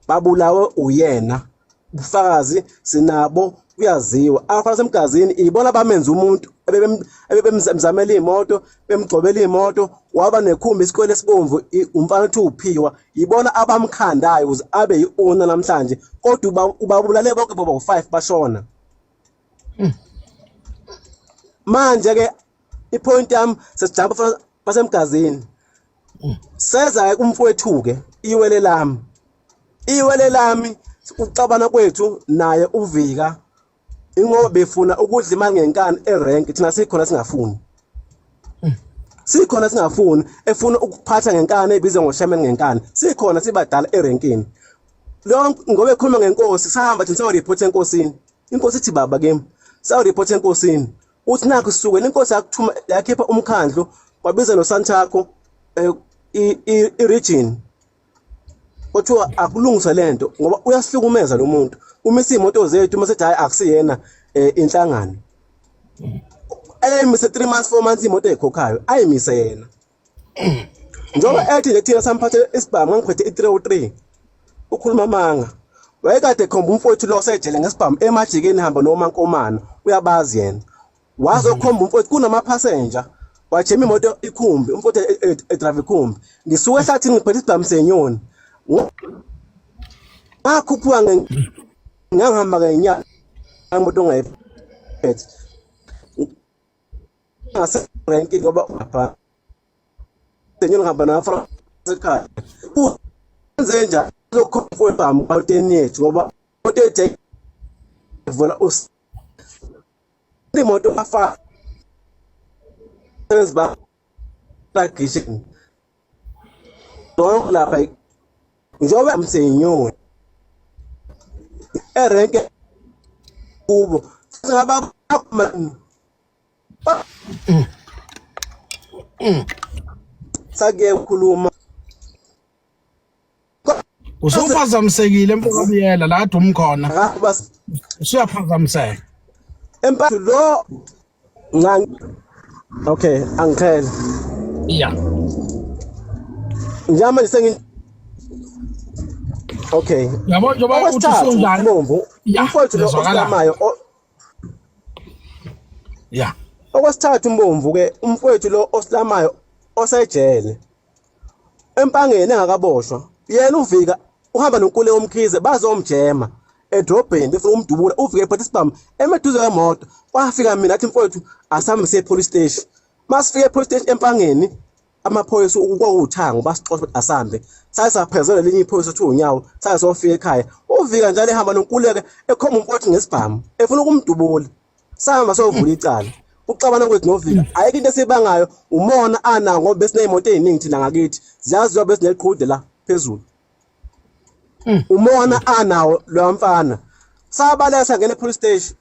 babulawe uyena. Ubufakazi sinabo, kuyaziwa. Abafana basemgazini ibona bamenza umuntu ebebemzamela imoto, bemgcobela imoto, waba nekhumbi isikwele esibomvu, umfana uthi uphiwa, ibona abamkhandayo ukuze abe yi-owner namhlanje, kodwa ubabulale bonke boba u5 bashona. Manje ke ipoint yami sesijampa basemgazini. Seza ke kumfowethu ke iwele lami. Iwele lami uxabana kwethu naye uvika ingoba befuna ukudla imali ngenkani erank, thina sikhona singafuni. Sikhona singafuni, efuna ukuphatha ngenkani ebizwa ngoshaman ngenkani. Sikhona sibadala erenkini. Lo ngoba ekhuluma ngenkosi, sahamba thina sayo report enkosini. Inkosi ithi baba kimi, sayo report enkosini. Uthi nakho sisukela inkosi yakuthuma yakhipha umkhandlu wabiza noSantaco i-region. Kuthiwa akulungiswe lento ngoba uyasihlukumeza lo muntu. Umisa imoto zethu mase hayi akusiyena inhlangano. Ayimise 3 months 4 months imoto ekhokhayo, ayimise yena. Njengoba ethi nje thina samphathele isibhamu, ngangiphethe i-303. Ukhuluma amanga. Wayekade ekhomba umfowethu lo osejele ngesibhamu emajikeni hamba noma nkomana, uyabazi yena. Wazokhomba umfowethu kunama-passenger, wajema imoto ikhumbi, umfowethu edrive ikhumbi. Ngisuka ehlathini ngiphethe isibhamu senyoni. Ngakhuphuka ngangihamba ngenyanga imoto ongayiphethe. Ngaserenki ngoba ngapha senyoni ngihamba nabafana ekhaya. Wenze njani uzokhomba ibhamu emotweni yethu ngoba imoto yethu ivula imoto afa sebenzi ba gishe zonke lapha njengoba msenyoni. Erenke kubo singaba sake ukukhuluma. Usuphazamisekile mfokabiyela la kade umkhona. Usuyaphazamiseka. Empa lo nca. Okay, angiqhele. Yeah. Njengamanje sengi Okay. Yabo njengoba uthi Okwesithathu usunjani. Mbomvu, Ya, umfowethu lo ngizwakala. osilamayo Yeah. Okwesithathu Mbomvu ke umfowethu lo osilamayo osejele empangeni engakaboshwa yena uvika uhamba nonkule omkhize bazomjema edrobheni befuna umdubula uvike ephatha isibhamu emeduze kwemoto kwafika mina athi mfowethu asambe siye police station masifike e-police station empangeni amaphoyisa kwakuwuthango basixosha ukuthi asambe saye saphezela elinye iphoyisa kuthiwa unyawo saye sofika ekhaya uvika njalo ehamba nonkuleke ekhomba umfowethu ngesibhamu efuna ukumdubula sahamba siyovula icala ukuxabana kwethu novika ayikho into esiyibangayo umona anawo ngoba besiney'moto ey'ningi thina ngakithi ziyaziwa besineqhude la phezulu umona anawo loya mfana sabaleka sangena e-police station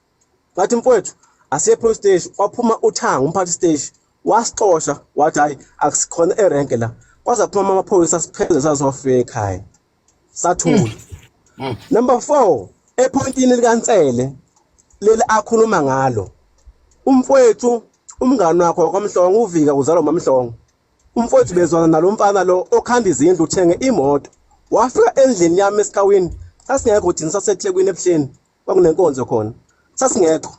ngathi mfowethu asiye e-police station waphuma uthango umphathi station wasixosha wathi hayi akusikhona erenke la kwaze aphuma amaphoyisa sipheze sazofika ekhaya sathula. Number 4 epointini likaNsele leli akhuluma ngalo umfowethu umngani wakho wakwamhlongo uvika uzalwa mamhlongo umfowethu bezwana nalo mfana lo okhanda izindlu uthenge imoto wafika endlini yami esikhawini sasingekho thina saseThekwini ebuhleni kwakunenkonzo khona sasingekho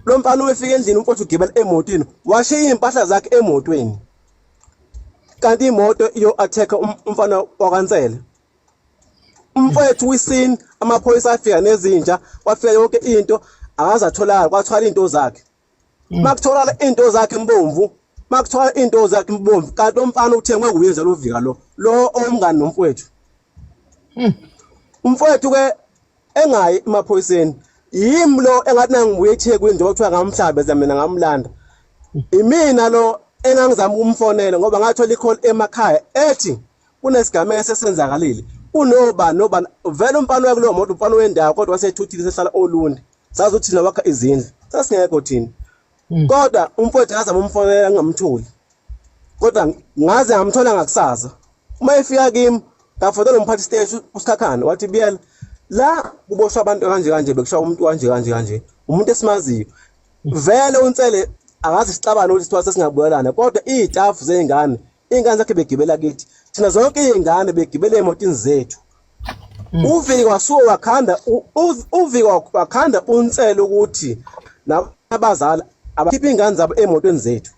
lo mfana wefika endlini umfowethu ugibela emotweni washiya iy'mpahla zakhe emotweni kanti imoto iyo-attack umfana wakwaNsele umfowethu wisini amaphoyisa afika nezinja kwafika yonke into akaze atholakala kwathwala iy'nto zakhe makutholakala iy'nto zakhe mbomvu makutholakala iy'nto zakhe mbomvu kanti lo mfana uthengwe wuye nje lovika lo lo owumngani nomfowethu umfowethu ke engayi emaphoyiseni yimi lo engathi nangibuye eThekwini njengoba kuthiwa ngamhlabeza mina ngamlanda imina lo engangizama ukumfonela ngoba ngathola i-call emakhaya ethi kunesigameko esesenzakalile kunobani nobani vele umfana wakulowo moto umfana wendawo kodwa wasethuthile sehlala olundi sazi ukuthi thina wakha izindlu sasingekho thina kodwa umfowethu ngazama umfonela ngingamtholi kodwa ngaze ngamthola ngakusasa uma efika kimi ngafonela umphathi siteshi uSikhakhane wathi biyela la kuboshwa abantu kanje kanje bekushaya umuntu kanje kanje kanje umuntu esimaziyo vele uNsele akazi sixabane ukuthi sithiwa sesingabuyelana kodwa iy'tafu zey'ngane iy'ngane zakhe begibela kithi thina zonke iy'ngane begibela ey'motini zethu uvika wasuke wakhanda uvika wakhanda uNsele ukuthi nabazali abakhiphe iy'ngane zabo ey'motweni zethu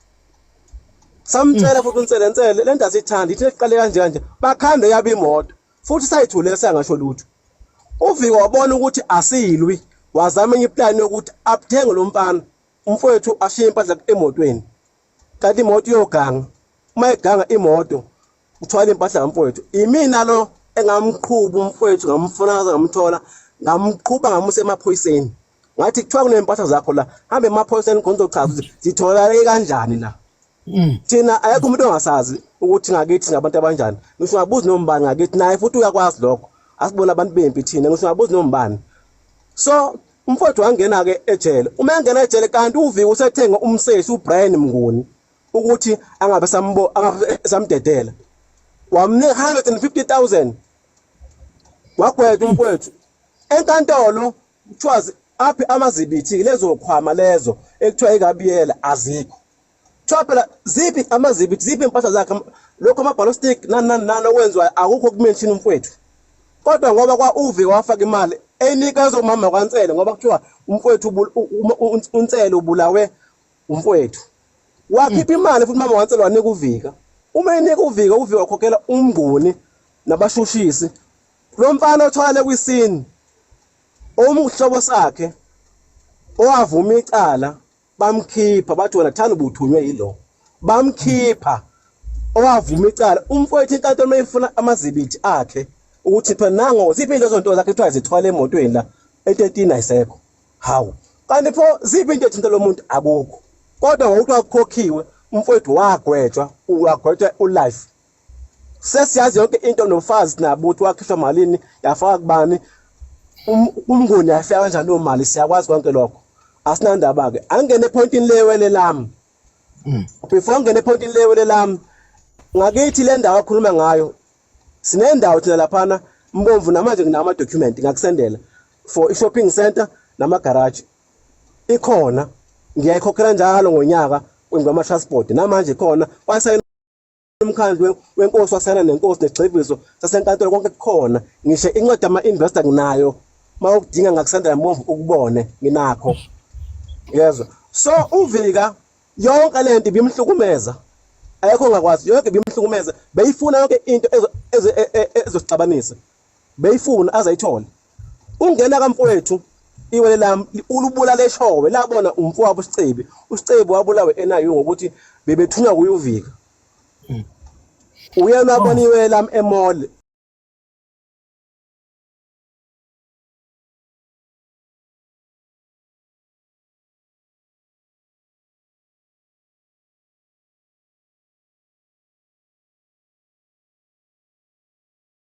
samtshela futhi uNsele Nsele le nto asiyithandi ithi eqale kanje kanje bakhande yabo imoto futhi sayithule sangasho lutho uvika wabona ukuthi asilwi wazama enye iplani yokuthi athenge lo mfana umfowethu ashiye impahla emotweni kanti imoto iyoganga uma iganga imoto uthwala impahla kamfowethu imina lo engamqhuba umfowethu ngamfuna ngaze ngamthola ngamqhuba ngamusa emaphoyiseni ngathi kuthiwa kunempahla zakho la hambe emaphoyiseni khona uzochaza ukuthi zitholakale kanjani la thina ayekho umuntu ongasazi ukuthi ngakithi ngabantu abanjani ngisho ungabuzi nombani ngakithi naye futhi uyakwazi lokho asibona abantu bempi thina ngisho ungabuzi nombani so umfowethu wangena-ke ejele uma engena ejele kanti uvika usethenga umseshi uBrian Mnguni ukuthi angabe sambo angabe samdedela wamnika 150,000 wagwetha umfowethu enkantolo kuthiwa aphi amazibithi lezo khwama lezo ekuthiwa ikabiyela azikho kuthiwa phela ziphi amazibithi ziphi impahla zakhe lokho ama-ballistic nani nani nani okwenziwayo akukho kumention umfowethu kodwa ngoba kwa uvika wafaka imali eyinikeza umama kwaNsele ngoba kuthiwa umfowethu uNsele ubulawe umfowethu wakhipha imali futhi umama waNsele wanika uvika uma enika uvika uvika wakhokhela umnguni nabashushisi lo mfana othwale kwisini omhlobo sakhe owavuma icala bamkhipha bathi wena thanda ubuthunywe yilo bamkhipha owavuma icala umfowethu inkantolo mayifuna amazibithi akhe ukuthi phela nango ziphi lezo nto zakhe kuthiwa zithwale emotweni la e13 ayisekho hawu kanti pho ziphi into ethinta lo muntu akukho kodwa ngokuthi wakukhokhiwe umfowethu wagwetshwa wagwetshwa ulife sesiyazi yonke into nofazi nabo ukuthi wakhishwa malini yafaka kubani Umnguni yafika kanjani leyo mali, siyakwazi konke lokho, asinandaba-ke. Angene ephoyintini lewele lami. Before ngene ephoyintini lewele lami, ngakithi le ndawo akhuluma ngayo, sinendawo thina laphana Mbomvu, namanje nginawo ama-document, ngakusendela for i-shopping center namagaraji ikhona, ngiyayikhokhela njalo ngonyaka ngama-transport, namanje ikhona. Kwasayina umkhandlu wenkosi, wasayina nenkosi nesigxivizo sasenkantolo, konke kukhona. Ngisho incwadi yama-investor nginayo, uma ukudinga ngakusendela Mbomvu ukubone, nginakho, yezwa. So uvika yonke lento ibimhlukumeza, ayekho ongakwazi, yonke ibimhlukumeza, beyifuna yonke into ezosixabanisa, beyifuna azayithole. Ungena kamfowethu iwele lami ulubulala eshowe, labona umfowabo uSicebi. USicebi wabulawa eNIU ngokuthi bebethunywa kuyuvika. Uyena wabona iwele lami emall.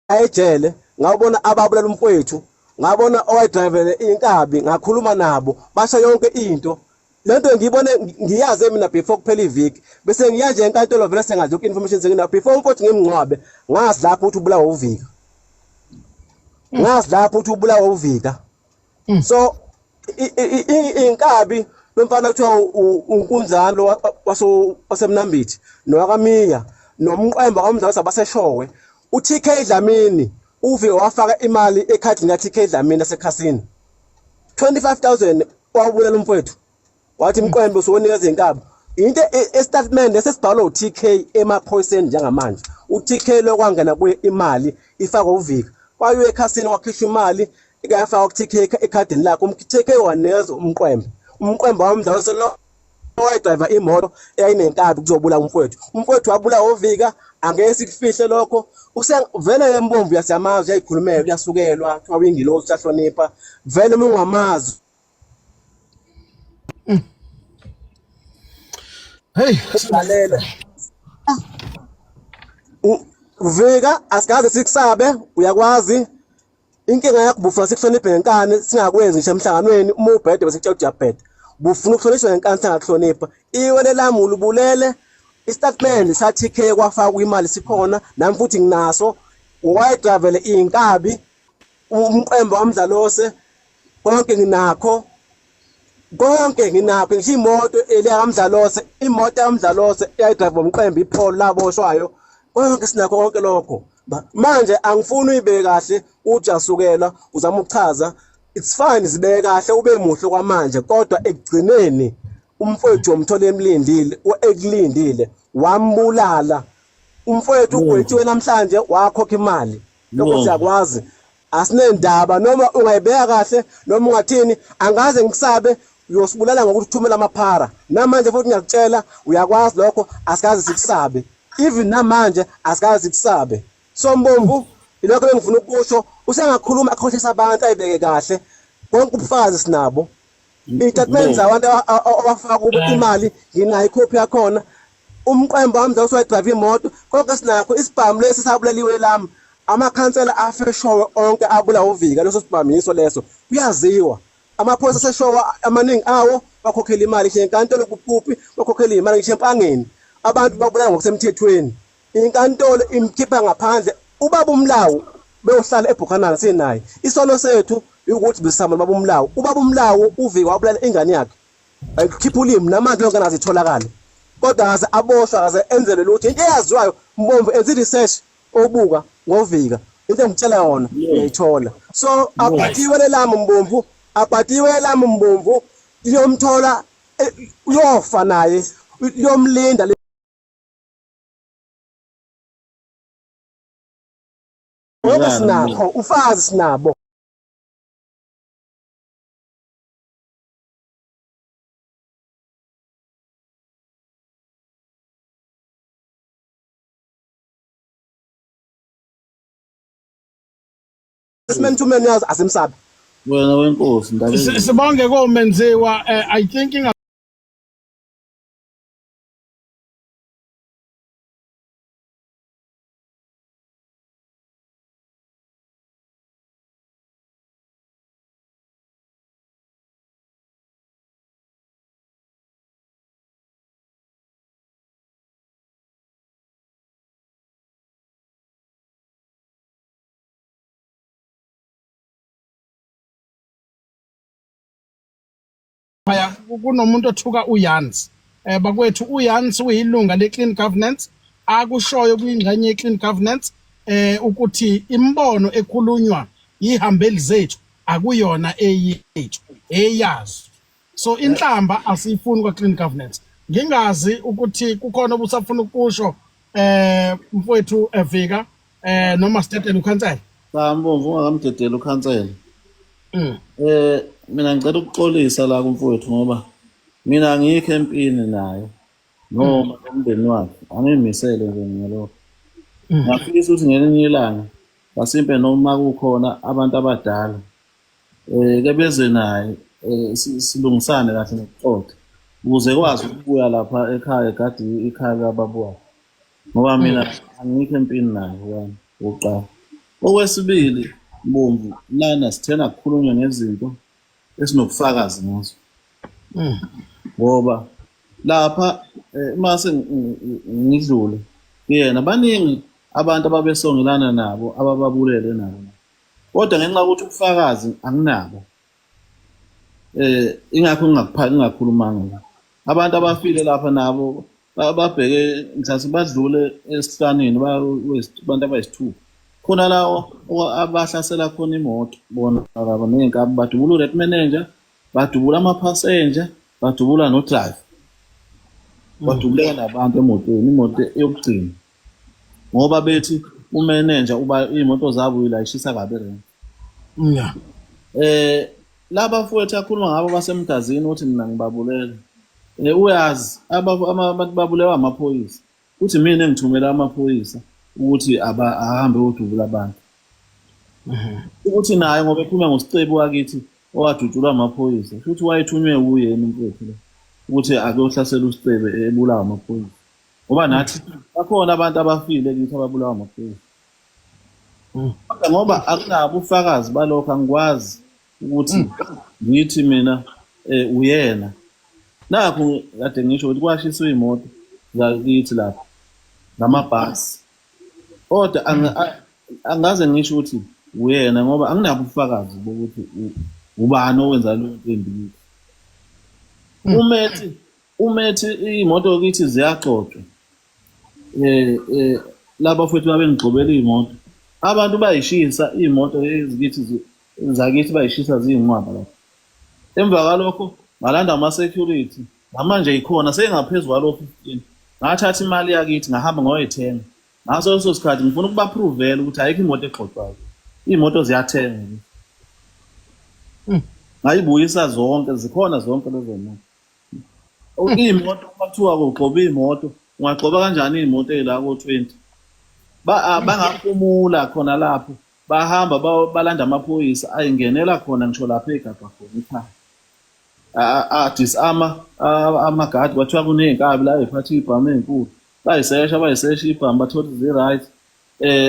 Ejele ngabona ababulala umfowethu, ngabona owayedrivele inkabi, ngakhuluma nabo, basho yonke into. Lento ngiyibone ngiyazi mina before kuphela iviki, bese ngiya nje enkantolo vele sengazi yonke information senginayo. Before umfowethu ngimngcwabe, ngazi lapho ukuthi ubulawa uvika, ngazi lapho ukuthi ubulawa uvika. So inkabi lomfana kuthiwa unkunzalo wasemnambithi nowakamiya nomqwemba kwamdlalo sabaseshowe, uTK Dlamini ufike wafaka imali ekhadini kaTK Dlamini asekhasini 25000, wabulala umfowethu, wathi mqwembe usuwonikeza inkabi. Into estatement esesibhalwe uTK emaphoyiseni njengamanje, uTK lokwangena kuye imali ifakwe uvika, kwayiwe ekhasini kwakhishwa imali ikayafaka ku-TK ekhadini lakhe, uTK wanikeza umqwembe, umqwembe wamdlalo selo owayedrayiva imoto eyayinenkabi kuzobula umfowethu. Umfowethu wabulawa ovika, angeke sikufihle lokho. Vele embomvu yasiyamazi, uyayikhulumela, uyasukelwa, kuthiwa uyingilosi, uyahlonipha vele uma ungamazi. Hey, lalela, Vika, asikaze sikusabe, uyakwazi inkinga yakho, bufuna sikuhloniphe ngenkani, singakwenzi ngisho emhlanganweni. Uma ubhede bese kutshela ukuthi uyabheda, bufuna ukuhlonishwa ngenkani, singakuhlonipha. Iwele lami ulubulele, istatement sa-TK kwafakwa imali sikhona, nami futhi nginaso. Wayedravele iy'nkabi umqembo wamdlalose, konke nginakho, konke nginakho, ngisho imoto eliyakamdlalose, imoto yakamdlalose eyayidrayiva umqembo ipholo laboshwayo, konke sinakho konke lokho. Manje angifuni uyibeke kahle, uthi uyasukela uzama ukuchaza, it's fine, zibeke kahle ube muhle kwamanje, kodwa ekugcineni umfowethu womthola emlindile, ekulindile, wambulala umfowethu, ugwetshiwe namhlanje, wakhokha imali, lokho siyakwazi, asinendaba noma ungayibeka kahle noma ungathini, angaze ngikusabe. Uyosibulala ngokuthi uthumela amaphara namanje futhi ngiyakutshela, uyakwazi lokho, asikaze sikusabe, even namanje asikaze sikusabe. So Mbomvu, ilokho engifuna ukusho, usengakhuluma akhohlisa abantu, ayibeke kahle, konke ubufakazi sinabo, iy'tatimende zabantu abafaka kubo imali nginayo ikhophi yakhona, umqembo wami usuwayidrayiva imoto, konke sinakho. Isibhamu lesi sabulaliwe lami, amakhansela afeshowe onke abulawa uvika, leso sibhamu yiso leso, kuyaziwa. Amaphoyisa aseshowa amaningi awo bakhokhela imali, ngisho enkantolo kuphi bakhokhela imali, ngisho empangeni abantu babulala ngokusemthethweni, inkantolo imkhipha ngaphandle. Ubaba uMlawu beyohlala eBhukhanana sinaye, isono sethu ukuthi besama baba uMlawu, ubaba uMlawu uvika wabulala ingane yakhe, ayikhipha ulimi, namanje lonke nazo itholakale, kodwa akaze aboshwa, akaze enzelwe lutho. Into eyaziwayo Mbomvu, enza i-research obuka ngovika, into engikutshela yona uyayithola. So abhatiwe lami Mbomvu, abhatiwe lami Mbomvu, liyomthola, uyofa naye, liyomlinda. Konke sinakho, ufazi sinabo. Man to man, yazi asimsabi. Wena wenkosi ndaba. Sibonge komenziwa, I think Phaya kunomuntu othuka uYans. Bakwethu uYans uyilunga le-Clean Governance akushoyo kuyingxenye ye-Clean Governance ukuthi imbono ekhulunywa ihambeli zethu akuyona eyethu eyazo. So inhlamba asiyifuni kwa Clean Governance. Ngingazi ukuthi kukhona obusafuna ukusho mfowethu Vika noma sidedele ukhansela. Cha Mbomvu ungakamdedeli ukhansela. Mina ngicela ukuxolisa la kumfowethu ngoba mina angikho empini naye noma nomndeni wakhe angimisele nje ngalokho. Ngiyafisa ukuthi ngelinye ilanga basimpe noma kukhona abantu abadala ke beze naye silungisane kahle nokuxoxa ukuze kwazi ukubuya lapha ekhaya egadi ikhaya kababa wakhe. Ngoba mina angikho empini naye wena okokuqala. Okwesibili Mbomvu lana sithena kukhulunywa ngezinto esinobufakazi ngazo. Ngoba lapha mase ngidlule kuyena baningi abantu ababesongelana nabo abababulele nabo. Kodwa ngenxa yokuthi ubufakazi anginabo. Ingakho ngingakhulumanga la. Abantu abafile lapha nabo babheke mhlawumbe badlule esihlanini abantu abayisithupha. Khona la abahlasela khona imoto bona laba ney'nkabi badubula u-red manager, badubula ama-passenger, badubula no-driver. Badubuleka nabantu emotweni, imoto yokugcina. Ngoba bethi umanager uba iy'moto zabo uyilayishisa kabi erenki. Laba mfowethu akhuluma ngabo basemgazini uthi mina ngibabulele. Uyazi abantu babulewa amaphoyisa. Uthi mina engithumela amaphoyisa ukuthi ahambe odubula abantu. Ukuthi naye ngoba ekhuluma ngosicebi wakithi owadutshulwa amaphoyisa, futhi wayethunywe uyena umfowethu lo ukuthi akuyohlasela uSicebi ebulawa amaphoyisa. Ngoba nathi bakhona abantu abafile kithi ababulawa amaphoyisa. Kodwa ngoba akunabo ubufakazi balokho angikwazi ukuthi ngithi mina uyena. Nakhu kade ngisho ukuthi kwashiswa iy'moto zakithi lapha ngamabhasi. Kodwa angaze ngisho ukuthi uyena ngoba anginabo ubufakazi bokuthi ubani owenza leyo nto embi kithi. Umethi iy'moto kithi ziyaxotshwa. Laba futhi babengigxobela iy'moto. Abantu bayishisa iy'moto ezikithi zakithi bayishisa ziyinqwaba lapho. Emva kwalokho ngalanda ama-security namanje ikhona seyingaphezu kwalo 15. Ngathatha imali yakithi ngahamba ngoyithenga. Ngaso leso sikhathi ngifuna ukubaphrovela ukuthi ayikho imoto egxotshwayo. Iy'moto ziyathengwa. Ngayibuyisa zonke, zikhona zonke lezo moto. Iy'moto uma kuthiwa kugxoba iy'moto, ungagxoba kanjani iy'moto ey'la ko-20? Bangaphumula khona lapho, bahamba balanda amaphoyisa ayingenela khona ngisho lapho egabha khona ekhaya. Adisarma amagadi kwathiwa kuney'nkabi la ey'phatha iy'bhamu ey'nkulu. Bayisesha ibhamu bathola zi-right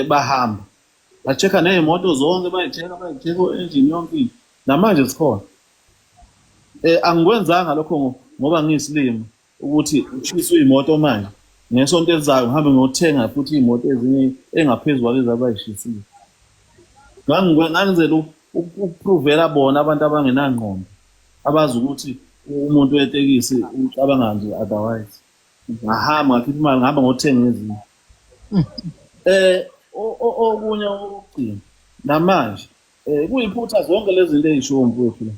bahamba. Ba-check-a ney'moto zonke bayi-check-a o-engine yonke into. Namanje zikhona. Angikwenzanga lokho ngoba ngiyisilima ukuthi ushiswe iy'moto manje. Ngesonto elizayo ngihambe ngiyothenga futhi iy'moto ezinye engaphezu kwalezi abayishisile. Ngangenzela ukuprovela bona abantu abangenangqondo abazi ukuthi umuntu wetekisi ucabanga nje otherwise. Ngahamba ngakhipha imali ngihamba ngothenga ezinye. Okunye okugcina namanje kuyiphutha zonke lezi zinto ey'shiwo mfowethu la.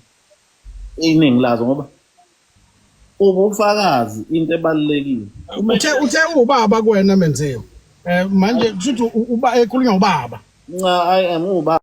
Iningi lazo ngoba ubufakazi into ebalulekile. Uthe ubaba kuwena Menziwa. Manje kusho ukuthi uba ekhulunywa ubaba. Cha, I am ubaba.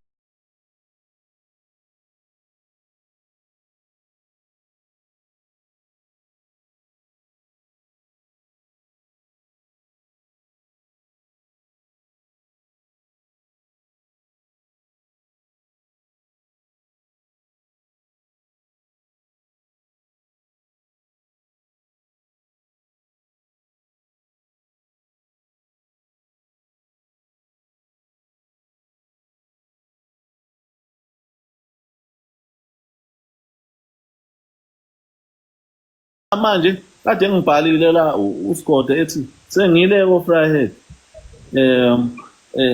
Manje kade ngibhalile la uSigode ethi sengile ko Vryheid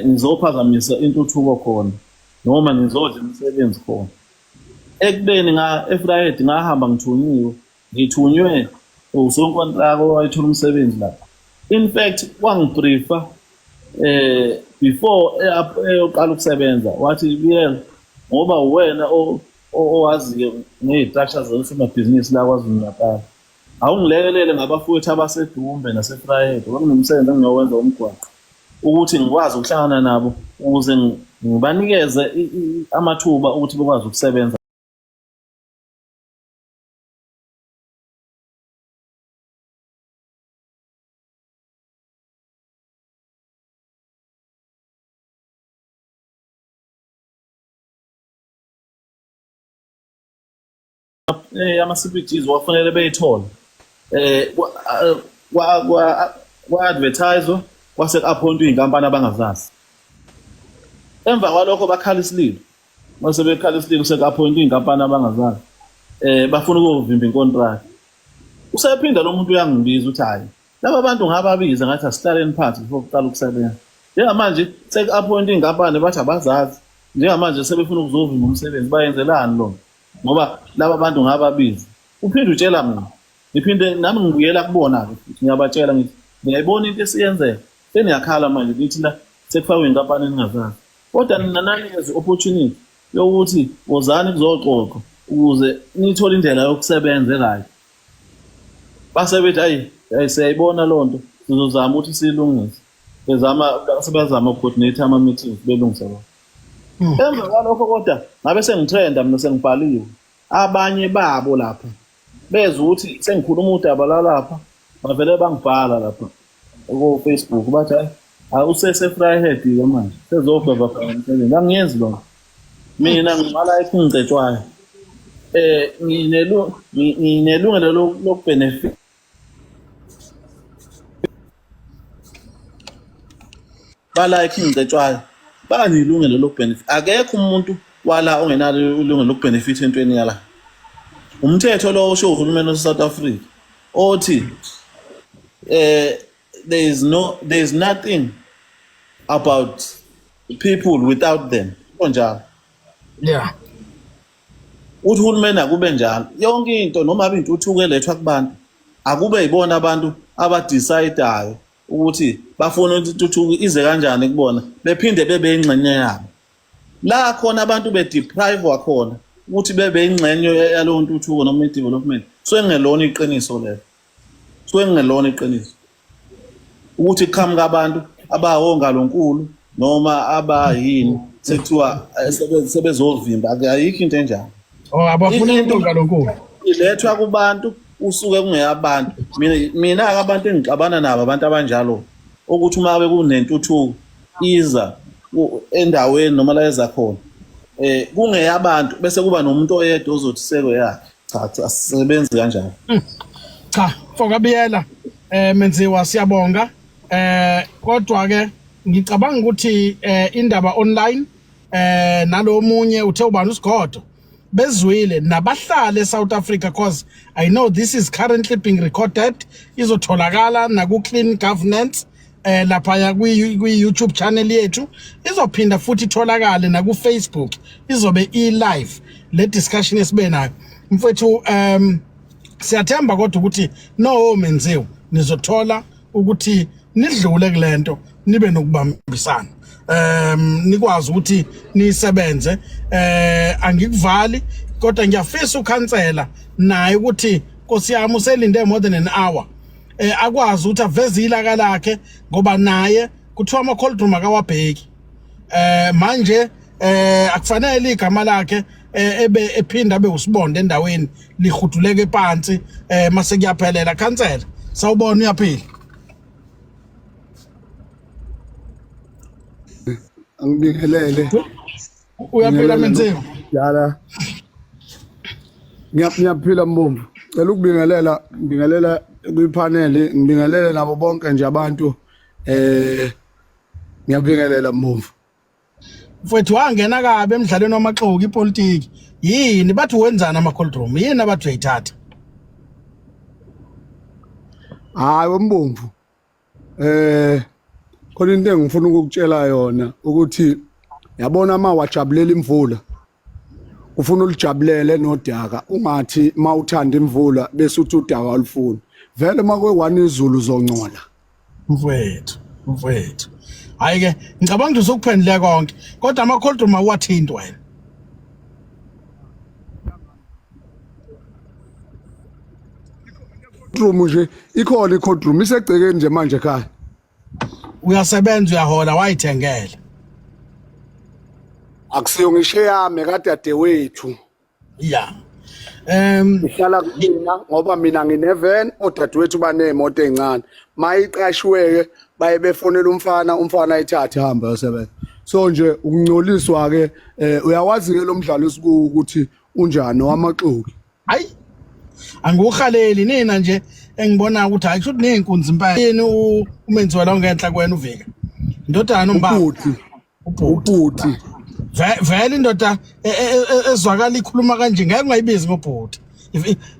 ngizophazamisa intuthuko khona noma ngizodla imisebenzi khona. Ekubeni nga eVryheid ngahamba ngithunyiwe, ngithunywe usonkontraka owayethola umsebenzi lapha. In fact wangibriefa before eyoqala ukusebenza, wathi Biyela, ngoba uwena owaziyo ngey'structure zosomabhizinisi la KwaZulu Natal, awungilekelele ngabafowethu abaseDumbe naseVryheid, kwakunomsebenzi engiyowenza umgwaqo, ukuthi ngikwazi ukuhlangana nabo ukuze ngibanikeze amathuba ukuthi bekwazi ukusebenza. Ama-CPGs wafanele beyithole kwa kwa advertise, kwase ku-appointwa iy'nkampani abangazazi. Emva kwalokho bakhala isililo, mase bekhala isililo seku-appointwa iy'nkampani abangazazi, bafuna ukuvimba inkontraki. Usephinda lo muntu uyangibiza ukuthi hhayi, laba bantu ngababiza ngathi asihlaleni phansi before kuqala ukusebenza. Njengamanje seku-appointwa iy'nkampani bathi abazazi, njengamanje sebefuna ukuzovimba umsebenzi, bayenzelani lo? Ngoba laba bantu ngababiza. Uphinde utshela mina, ngiphinde nami ngibuyela kubona-ke futhi ngiyabatshela ngithi ngiyayibona into esiyenzeka, seniyakhala manje nithi la sekufakwe inkampani eningazazi, kodwa nina nanikeza i-opportunity yokuthi wozani kuzoxoxwa ukuze nithole indlela yokusebenza e-right. Base bethi hayi hayi, siyayibona loo nto, sizozama ukuthi siyilungise. Bezama, sebezama ukucoordinate ama-meetings belungise lokho. Emva kwalokho kodwa ngabe sengitrenda mina, sengibhaliwe, abanye babo lapha bezwa ukuthi sengikhuluma udaba lalapha, bavele bangibhala lapha ko-Facebook bathi hayi hayi, usese-Vryheid-ke manje sezogweva khona umsebenzi. Angiyenzi lona mina, ngibala eKing Cetshwayo, nginelungelo lokubenefit bala eKing Cetshwayo, banelungelo lokubenefit. Akekho umuntu wala ongenalo ilungelo lokubenefit entweni yala. Umthetho lo osho uhulumeni wase-South Africa othi there is nothing about people without them, konjalo. Uthi uhulumeni akube njalo yonke into, noma abe intuthuko elethwa kubantu, akube yibona abantu abadecidayo ukuthi bafuna ukuthi intuthuko ize kanjani kubona, bephinde bebe ingxenye yabo. La khona abantu bedeprive khona ukuthi bebe ingxenye yalowo ntuthuko noma i-development, so engelona iqiniso lelo, so engelona iqiniso ukuthi kuqhamuka abantu abawongalonkulu noma abayini, sekuthiwa sebezovimba. Ayikho into enjalo. Oh, abafuna into ngalonkulu. Ilethwa kubantu usuke kungeyabantu. Mina abantu engixabana nabo abantu abanjalo, ukuthi uma bekunentuthuko iza endaweni noma la eza khona kungeyabantu, bese kuba nomuntu oyedwa ozothi seko yakhe. Cha cha, asisebenzi kanjalo. Cha, Mfokabiyela, Menziwa, siyabonga. Kodwa ke ngicabanga ukuthi indaba online nalo munye uthe ubani usigodo bezwile nabahlali eSouth Africa, cause I know this is currently being recorded, izotholakala naku Clean Governance lapha ya kwi YouTube channel yethu, izophinda futhi itholakale na ku Facebook, izobe i live le discussion esibe nayo mfowethu. Siyathemba kodwa ukuthi no Menziwa nizothola ukuthi nidlule kulento, nibe nokubambisana, nikwazi ukuthi nisebenze. Angikuvali, kodwa ngiyafisa ukhansela naye ukuthi, Nkosi yami, uselinde more than an hour, akwazi ukuthi aveze ilaka lakhe, ngoba naye kuthiwa ama cold room akawabheki. Manje akufanele igama lakhe ebe ephinda abe usibonde endaweni, lihuduleke phansi mase kuyaphelela. Khansela, sawubona, uyaphila? Angibingelele. Uyaphila Menziwa? Yala. Ngiyaphila Mbomvu. Cela ukubingelela, ngibingelela kwipanel, ngibingelele nabo bonke nje abantu, ngiyabingelela Mbomvu. Mfowethu, wangena kabi emidlalweni wamaxoki ipolitiki. Yini bathi wenzani ama cold room? Yini abathi uyayithatha? Hayi wembomvu. Khona into engifuna ukukutshela yona ukuthi yabona uma wajabulela imvula, Ufuna ulijabulele nodaka, ungathi mawuthanda imvula bese uthi udaka alufuni. Vele makwe izulu uzoncola. Mfowethu, mfowethu. Hayi ke, ngicabanga ukuthi usukuphendule konke. Kodwa ama cold room awathinti wena. Room nje ikhona i-cold room isegcekeni nje manje ekhaya. Uyasebenza uyahola wayithengela. Akusiyo ngisho eyami kadadewethu. Yeah. Ihlala kumina ngoba mina ngine-van, odadewethu baney'moto ey'ncane. Mayiqashiwe-ke baye befonela umfana, umfana ayithathe ahambe ayosebenza. So nje ukungcoliswa-ke uyawazi-ke lo mdlalo esikuwo ukuthi unjani owamaxoki. Hayi. Angiwuhaleli nina nje engibona ukuthi hayi kusho neyinkunzi impela. Yini umenziwa la ngenhla kwena uvika. Indodana umbaba. Ubhuti. Ubhuti. Vele indoda ezwakala ikhuluma kanje ngeke ungayibizi ngobhuti.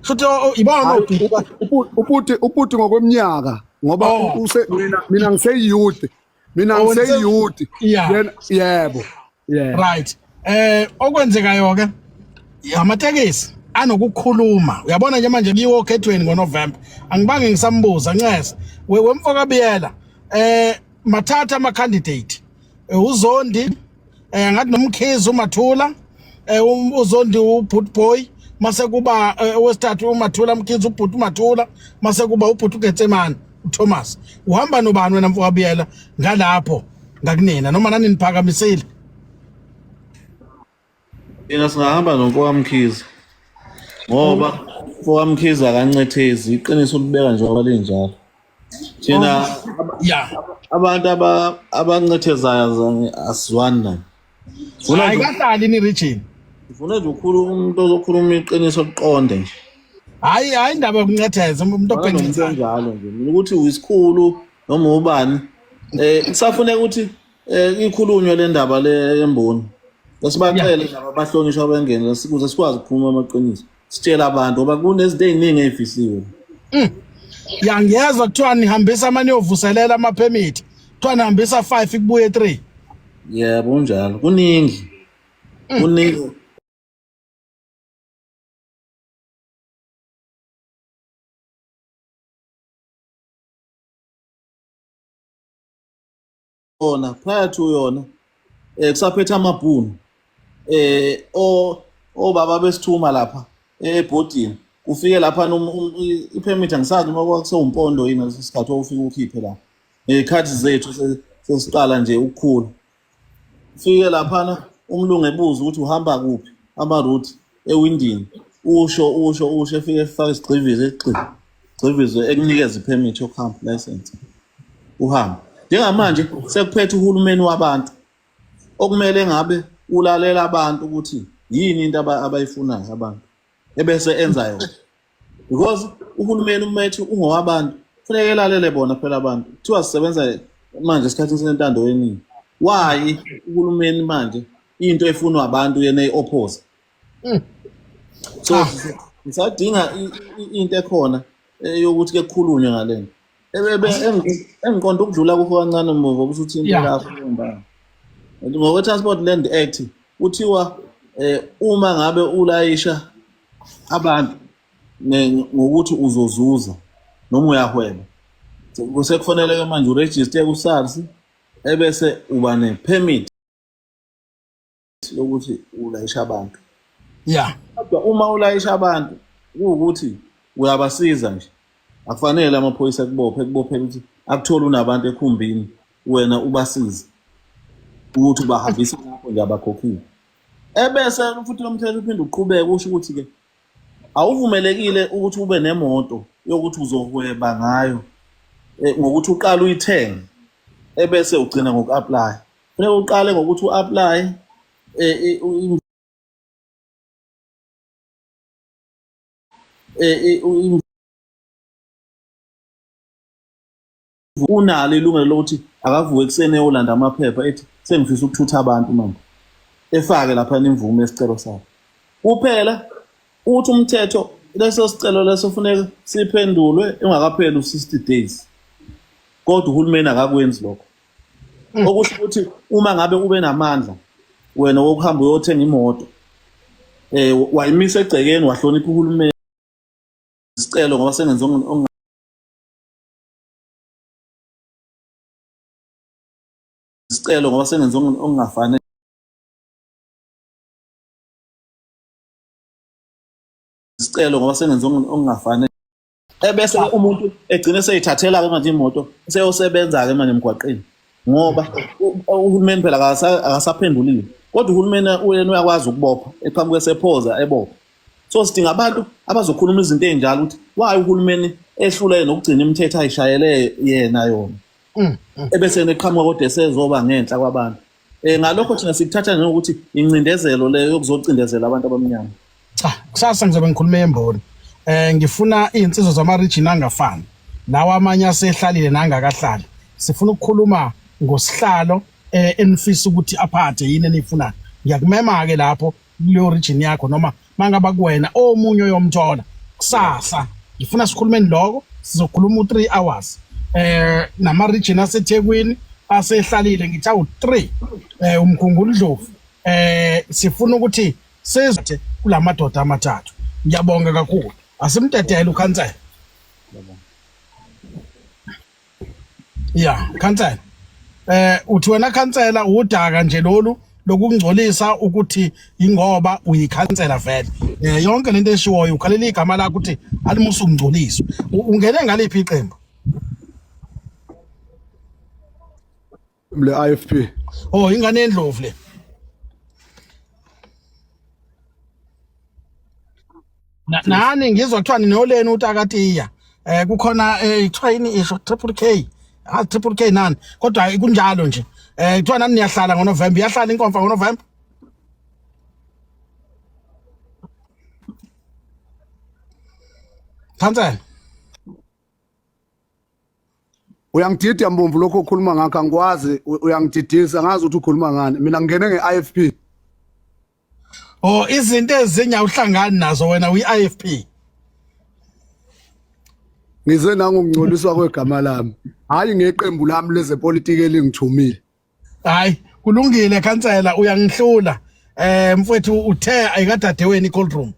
Futhi ibona ubhuti. Ubhuti ubhuti ngokweminyaka ngoba use mina ngise youth. Mina ngise youth. Yena yebo. Yeah. Right. Okwenzekayo ke amatekisi anokukhuluma. Uyabona nje manje biwo okhethweni ngoNovember. Angibange ngisambuza ncese. Wemfoka Biyela mathatha ama candidate. uZondi ngathi noMkhize uMathula uZondi uBoot Boy mase kuba owesithathu uMathula Mkhize uBoot uMathula mase kuba uBoot uGetsemane uThomas. Uhamba nobani wena mfoka Biyela ngalapho ngakunina noma nani niphakamisile? Thina singahamba nomfoka Mkhize ngoba mfoka Mkhize akancethezi, iqiniso ulibeka njengoba linjalo. Thina abantu abancethezayo asizwani naye. Hayi kahlali ni region. Ngifuna nje ukukhuluma umuntu ozokhuluma iqiniso liqonde nje. Hayi hayi indaba yokuncetheza umuntu obhenqisa njalo nje. Mina ukuthi uyisikhulu noma ubani kusafuneka ukuthi ikhulunywe le ndaba le yemboni. Besibacele laba abahlonishwa bengene ukuze sikwazi ukukhuluma amaqiniso. Sitshela abantu ngoba kunezinto eziningi ezifihliwe. Ya ngiyezwa kuthiwa nihambisa amanye yovuselela ama permit. Kuthiwa nihambisa 5 kubuye 3. Yebo kunjalo. Kuningi. Kuningi. Ona prior to yona kusaphethe amabhunu obaba besithuma lapha ebhodini kufike lapha ipermit angisazi noma kwakusewumpondo yini ngaleso sikhathi owufika ukhiphe la ngey'khathi zethu sesiqala nje ukukhula. Fike laphana umlungu ebuza ukuthi uhamba kuphi ama-route ewindini usho usho usho efike efake isigxivizo egxivizo ekunikeza ipermit yokuhamba license uhambe. Njengamanje sekuphethe uhulumeni wabantu okumele ngabe ulalela abantu ukuthi yini into abayifunayo abantu ebese enza yona. Because uhulumeni umethu ungowabantu kufuneka elalele bona phela abantu. Kuthiwa sisebenza manje esikhathini sentando yeningi. Why uhulumeni manje into efunwa abantu yena eyi-oppose? So ngisadinga into ekhona yokuthi ke kukhulunywe ngalento. Engiqonda ukudlula kukho kancane muva ukuthi uthi into yakho leyo. Ngokwe-Transport Land Act kuthiwa uma ngabe ulayisha abantu ngokuthi uzozuza noma uyahweba sekufanele ke manje uregister ku-SARS ebese uba ne-permit yokuthi ulayisha abantu. Yeah. Kodwa uma ulayisha abantu kuwukuthi uyabasiza nje akufanele amaphoyisa akubophe ekubophela ukuthi akuthole unabantu ekhumbini wena ubasize ukuthi ubahambise lapho nje abakhokhile. Ebese futhi lo mthetho uphinde uqhubeke usho ukuthi ke awuvumelekile ukuthi ube nemoto yokuthi uzohweba ngayo ngokuthi uqale uyithenge ebese ugcina ngoku-apply. Kufuneka uqale ngokuthi u-apply unalo ilungelo lokuthi akavuke ekuseni eyolanda amaphepha ethi sengifisa ukuthutha abantu manje, efake lapha imvume yesicelo sakhe. Kuphela uthi umthetho leso sicelo leso funeka siphendulwe engakapheli u-60 days. Kodwa uhulumeni akakwenzi lokho. Okusho ukuthi uma ngabe ube namandla wena wokuhamba uyothenga imoto Wayimisa egcekeni, wahlonipha uhulumeni, isicelo ngoba sengenze isicelo ngoba sengenze okungafanele, isicelo ngoba sengenze okungafanele, ebese umuntu egcine seyithathela-ke manje imoto, seyosebenza-ke manje emgwaqeni, ngoba uhulumeni phela akasaphendulile. Kodwa uhulumeni uyena uyakwazi ukubopha, eqhamuke sephoza ebopha. So sidinga abantu abazokhuluma izinto ey'njalo, ukuthi why uhulumeni ehlule nokugcina imithetho ayishayele yena yona, ebese eqhamuka kodwa esezoba ngenhla kwabantu. Ngalokho thina sikuthatha njengokuthi incindezelo leyo yokuzocindezela abantu abamnyama. Cha, kusasa ngizobe ngikhuluma emboni. Ngifuna izinsizwa zama region angafani. Lawa amanye asehlalile nangakahlali. Sifuna ukukhuluma ngosihlalo enifisa ukuthi aphathe, yini enifunayo. Ngiyakumema ke lapho kuleyo region yakho, noma mangaba kuwena omunye oyomthola kusasa. Ngifuna sikhulumeni lokho, sizokhuluma u3 hours. Nama region aseThekwini asehlalile, ngithi awu 3, uMgungundlovu. Sifuna ukuthi sizwe kulamadoda amathathu. Ngiyabonga kakhulu. Asimdedele ukhansela. Ya, khansela. Uthi wena khansela udaka nje lolu lokungcolisa ukuthi ingoba uyikhansela vele. Yonke lento eshiwoyo ukhalela igama lakho ukuthi alimusa ukungcoliswa. Ungene ngaliphi iqembu? Le IFP. Oh, ingane yendlovu le. Nani ngizwa kuthiwa ninoleni utakatiya. Kukhona kuthiwa yini isho triple K. Ah, triple K nani. Kodwa kunjalo nje. Kuthiwa nani niyahlala ngoNovember. Iyahlala inkomfa ngoNovember? Khansela. Uyangidida Mbomvu, lokho okhuluma ngakho angikwazi, uyangididisa, ngazi ukuthi ukhuluma ngani. Mina ngingene nge-IFP. Oh, izinto ezinye awuhlangani nazo wena, uyi-IFP. Ngize nangokungcoliswa kwegama lami, hayi ngeqembu lami lezepolitiki elingithumile. Hayi, kulungile khansela, uyangihlula. Mfowethu uthe ayikadadewenu i-cold room.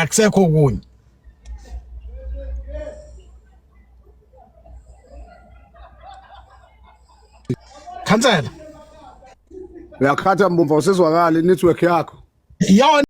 Akusekho okunye. Khansela. Uyakhatha Mbomvu, awusezwakali, network yakho. Yona.